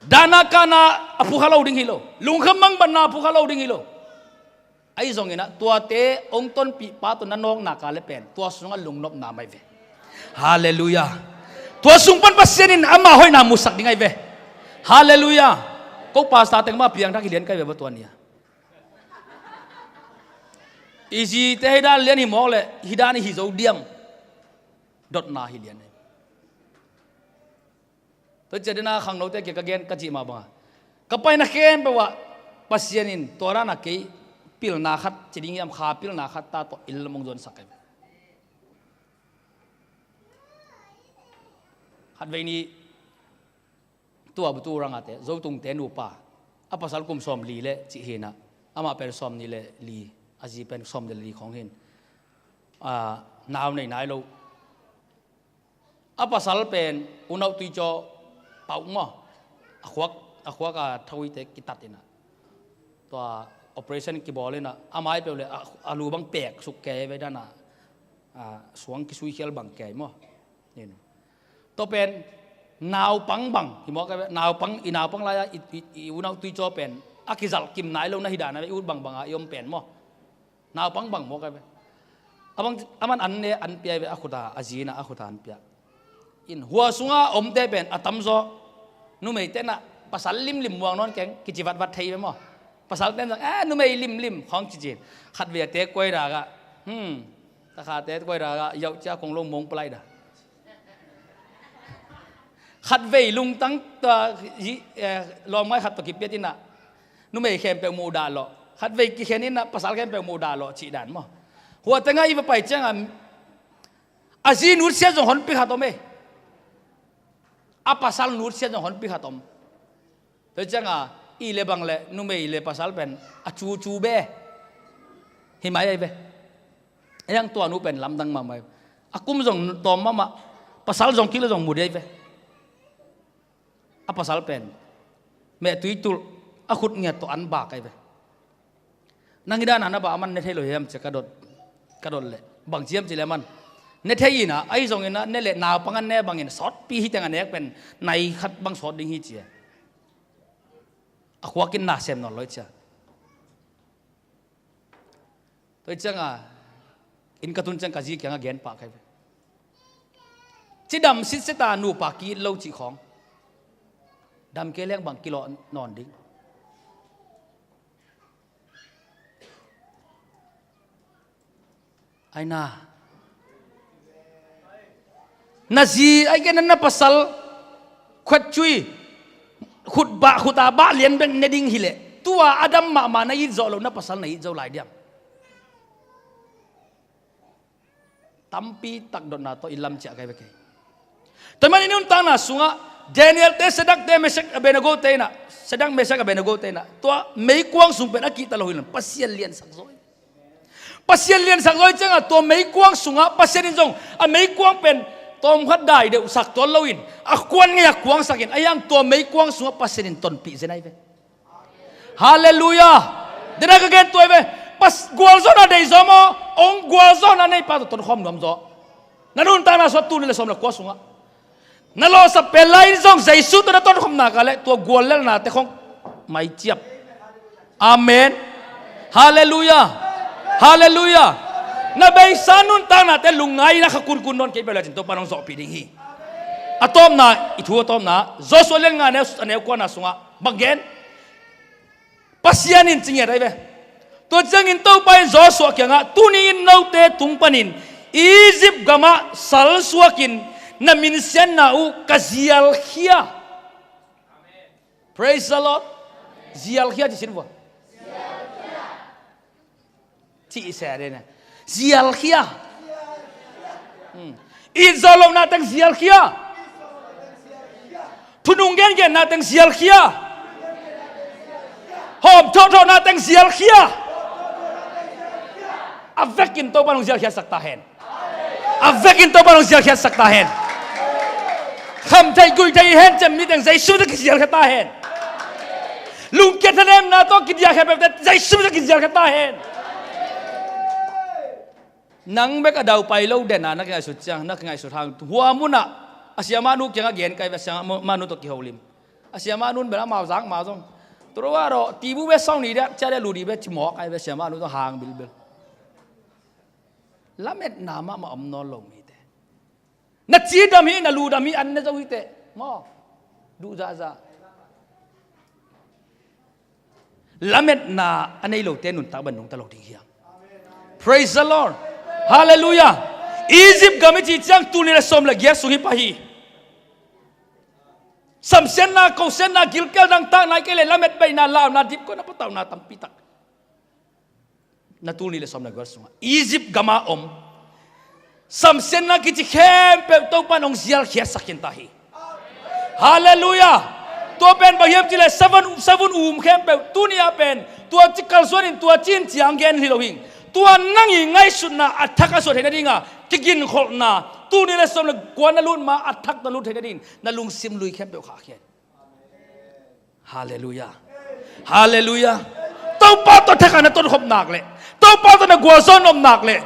Dahna kahna a phukha lo ding hi lo. Lungkham mangbatna a phukha lo ding hi lo. Ahi zongin ah tuate hong tonpih pa tawh na nawkna kah leh pen tua sungah lungnopna om ahi ve. Halleluiah. Tua sung pan Pasian in ama hoihna musak ding ahi ve. Halleluiah. Ko pastor teng mah piangthak hi lian ka hi ve bang tua ni-a. I zite hih dan lian hi mawk leh hih dan i hi zo diam. Dotna hi lian ahi. Tua ciang dena khangnote kiang ka gen ka cih mah bangah, ka paina khempeuh ah Pasian in tua dan a kei pilna khat ci ding hiam, kha pilna khat ta tawh i lungmuang zuansak ahi. Khatvei ni tua butu rangate, Zotungte nupa, a pasal kum sawmli le cih hi in ah, amah pen sawmnih le li, a zi pen sawmnih le li khawng hi in, a, nau nei nai lo. A pasal pen unau tuicaw pau maw, a khuak, a khuak a thawite kitat in ah, tua operation kibawl in ah, a mai peuh le a, a lu bang peksuk kei ve dan a, a, suang kisuikhial bang kei maw. Tua pen naupang bang hi mawk ahi ve. Naupang, i naupang lai-a i, i, i unau tuicaw pen a kizalh kim nai lo na hi dan a ve, i ut bangbang a i om pen maw. Naupang bang mawk ahi ve. A bang, a man an ne an pia ahi ve, a khuta, a zi in ah a khuta an pia. In hua sunga omte pen a tamzaw numeite in ah pasal limlim muang nawn keng, kici vatvat thei ve maw. Pasalte in zong, eh, numei limlim khawng cici in. Khatvei a te kuai rak ah, hmm, takhate kuai rak ah yauh cia kong lo mong palai da. Khatvei lungtang tua hi, eh, lawmngai khat tawh kipiat in ah numei khempeuh muh dah lawh. Khatvei kikhen in ah pasal khempeuh muh dah lawh cih dan maw. Hua tengah i va pai ciangah a zi nutsiat zong honpi khat om e. A pasal nutsiat zong honpi khat om. Tua ciangah i le bang le numei le pasal pen a cucu be hi mai ahi ve. Ei ang tua nu pen lamdang mahmah hi. A kum zong tawm mahmah, pasal zong kik le zong mu dei ve. A pasal pen mehtui tulh, a khut ngiat tawh an bak ahi ve. Nang i dan a na bak a man ne thei lo hiam cia ka dot, ka dot leh bang ciam ci leh a man ne thei in ah, ahi zongin ah ne leh naupang an ne bangin sawtpi hi teng a nek pen nai khat bang sawt ding hi cia. A khuak in na sem nawn lo hi cia. Tua hi ciangah inn ka tun ciang ka zi kiangah gen pah ka hi ve. Cidam sitset a nupa ki-it lo cih khawng, dam kei leng bang kilawh nawn ding. Ai na, na zi ai kei na, na pasal khuat cui, khut bah, khut a bah lian bek ne ding hileh, tua a dam mahmah na it zawh loh na pasal na it zo lai diam? Tampi tak dotna tawh i lam ciah kai ve kei. Tua man i nuntakna sungah Daniel te, Shadrach te, Meshach, Abednego te inah, Shadrach, Meshach, Abednego te inah tua meikuang sung pen a kihta lo hi lo in Pasian liansak zaw hi. Pasian liansak zaw hi ciangah tua meikuang sungah Pasian in zong a meikuang pen tawmkhat dai deuh sak tuan loin a kuan ngei a kuangsakin a hiang tua meikuang sungah Pasian in tonpih zen ahi ve. Halleluiah. Dena ka gen tuai ve. Pas gualzawhna dei zaw maw? Ong gualzawhna neipa tawh tonkhawm nuam zaw. Na nuntakna sungah tuni le sawm le kua sungah na lawhsap pen lai in zong Jesu tawh na tonkhawm nak leh tua guallelhnate khong maiciap. Amen. Halleluiah. Halleluiah. Na beisa nuntaknate lungngai na kha kunkun nawn kei peuh le cin Topa nong zawhpih ding hi. A tawpna i thu a tawpna Joshua lian nga neu a neu kuana sungah bang gen? Pasian in ci ngiat ahi ve. Tua ciangin Topa in Joshua kiangah tuni in note tung panin Egypt gamah salsuakin na minsiatna uh ka zialkhia. Praise the Lord. Zialkhia ci sin vua. Cih i sia dena zialkhia. It zawh lohna teng zialkhia. Thunung gengenna teng zialkhia. Hawm thawhthawhna teng zialkhia. A vekin Topa nong zialkhiatsak ta hen. A vekin Topa nong zialkhiatsak ta hen. Kham thei guih thei i hen cem mi teng Jesu tawh kizialkhia ta hen. Lungkia thanemna tawh kidiakhia peuhte Jesu tawh kizialkhia ta hen. Nang bek a daupai lo dena na kingaihsut ciang na kingaihsut hang hua munah a siamahnu kiangah gen kai ve, a siamahnu tawh kiholim. A siamahnu in bel amau zak ma zong turuah rawh tibu ve sawng ni dek cia dek lu di ve cimawk ai ve, siamahnu tawh hang bilbil. Lametna mahmah om nawn lo mite. Na cidam hi, na ludam hi, an ne zo hi teh maw? Duh zahzah. Lametna a nei lote nuntak ban nungta lo ding hiam? Praise the Lord. Halleluiah. Egypt gam i cih ciang tul nih le sawm le giat sung hi pah hi. Samsiatna, kosiatna, gilkial dangtak nai kei le lamet beihna, launa, dipkuatna, patauhna tampi tak. Na tul nih le sawm le giat sungah Egypt gama om samsiatna kici khempeuh Topa in hong zialkhiatsak khin ta hi. Halleluiah. Tua pen bang hiam cih leh savun, savun um khempeuh tuni-ah pen tua ci kalsuan in tua ci in ciang gen hi lo hing. Tua nang i ngaihsutna a thak a suah theih nadinga kiginkholhna tul nih le sawm le kua na lut ma a thak na lut theih nadingin na lungsim lui khempeuh khahkhia in. Halleluiah. Halleluiah. Topa tawh thakhat na tonkhop nak leh Topa tawh na gualzawh nop nak leh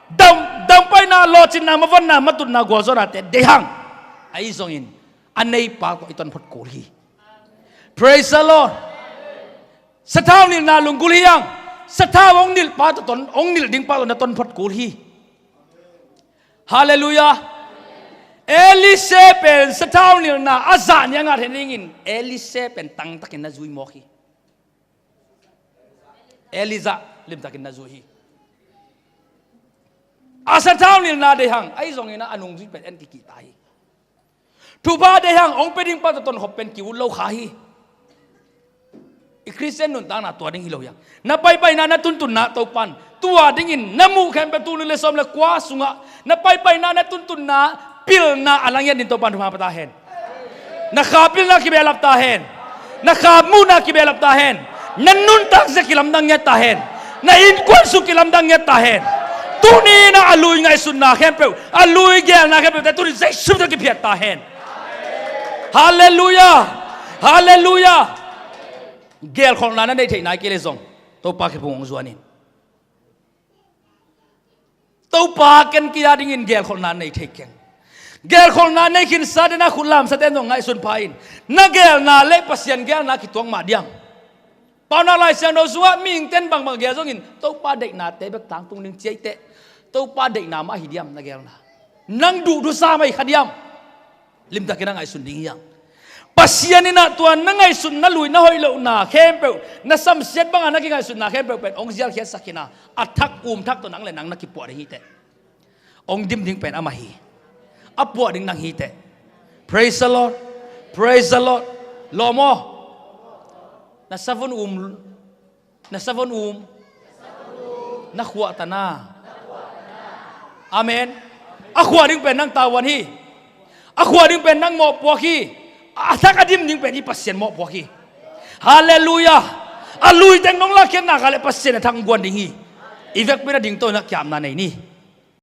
dam, dampaina, lawhcinna, mavonna, matutna, gualzawhnate deih hang. Ahi zongin a neipa tawh i tonphot kul hi. Praise the Lord. Sathau nilhna lunggulh hi hang. Sathau hong nilh pa tawh ton, hong nilh ding pa tawh na tonphot kul hi. Halleluiah. Elisha pen sathau nilhna a zah ni a ngah theih nadingin Elisha pen tangtakin na zui mawk hi. Elijah limtakin na zui hi. A sathau nilhna deih hang, ahi zongin a nungzui pen en kikihta hi. Thupha deih hang hong pia ding pa tawh tonkhop pen ki-ut lo kha hi. I Khristian nuntakna tua ding hi lo hiang. Na paipaina, na tuntunna Topan tua dingin na muh khempeuh tul nih le sawm le kua sungah na paipaina, na tuntunna pilna a la ngiat ding Topan thupha pia ta hen. Na kha pilna kibehlap ta hen. Na kha muhna kibehlap ta hen. Na nuntak zia kilamdang ngiat ta hen. Na innkuan sung kilamdang ngiat ta hen. Tuni na a lui ngaihsutna khempeuh, a lui gelna khempeuhte tuni Jesu tawh kiphiat ta hen. Halleluiah. Halleluiah. Gelkholhna na neih theih nai kei le zong Topa kiphung hong zuan in. Topa ken kei a dingin gelkholhna nei thei keng. Gelkholhna nei khinsa dena khut lamsate zong ngaihsun pha in. Na gelna le Pasian gelna kituak mah diam? Paunak Lai Siangtho sungah mihingten bangbang gel zongin Topa deihnate bek tangtung ding ci ei teh. Topa deihna mah hi diam na gelna? Nang duhduhsa mah hi kha diam? Limtakin a ngaihsun ding hiang. Pasian in ah tua na ngaihsutna lui na hoih lohna khempeuh, na samsiat banga na kingaihsutna khempeuh pen hong zialkhiatsak khin a, a thak um thak tawh nang le nang na kipuah ding hi teh. Hong dim ding pen amah hi. A puah ding nang hi teh. Praise the Lord. Praise the Lord. Lawm aw. Na savun um Na savon um, na khuahtana. Amen. A khuah ding pen nang tavuan hi. A khuah ding pen nang mawhpuak hi. A thak a dim ding pen i Pasian mawhpuak hi. Halleluiah. A lui teng nong lakkhiat nak leh Pasian a thak guan ding hi. I vekpi-in a dingto in a kiapna nei ni.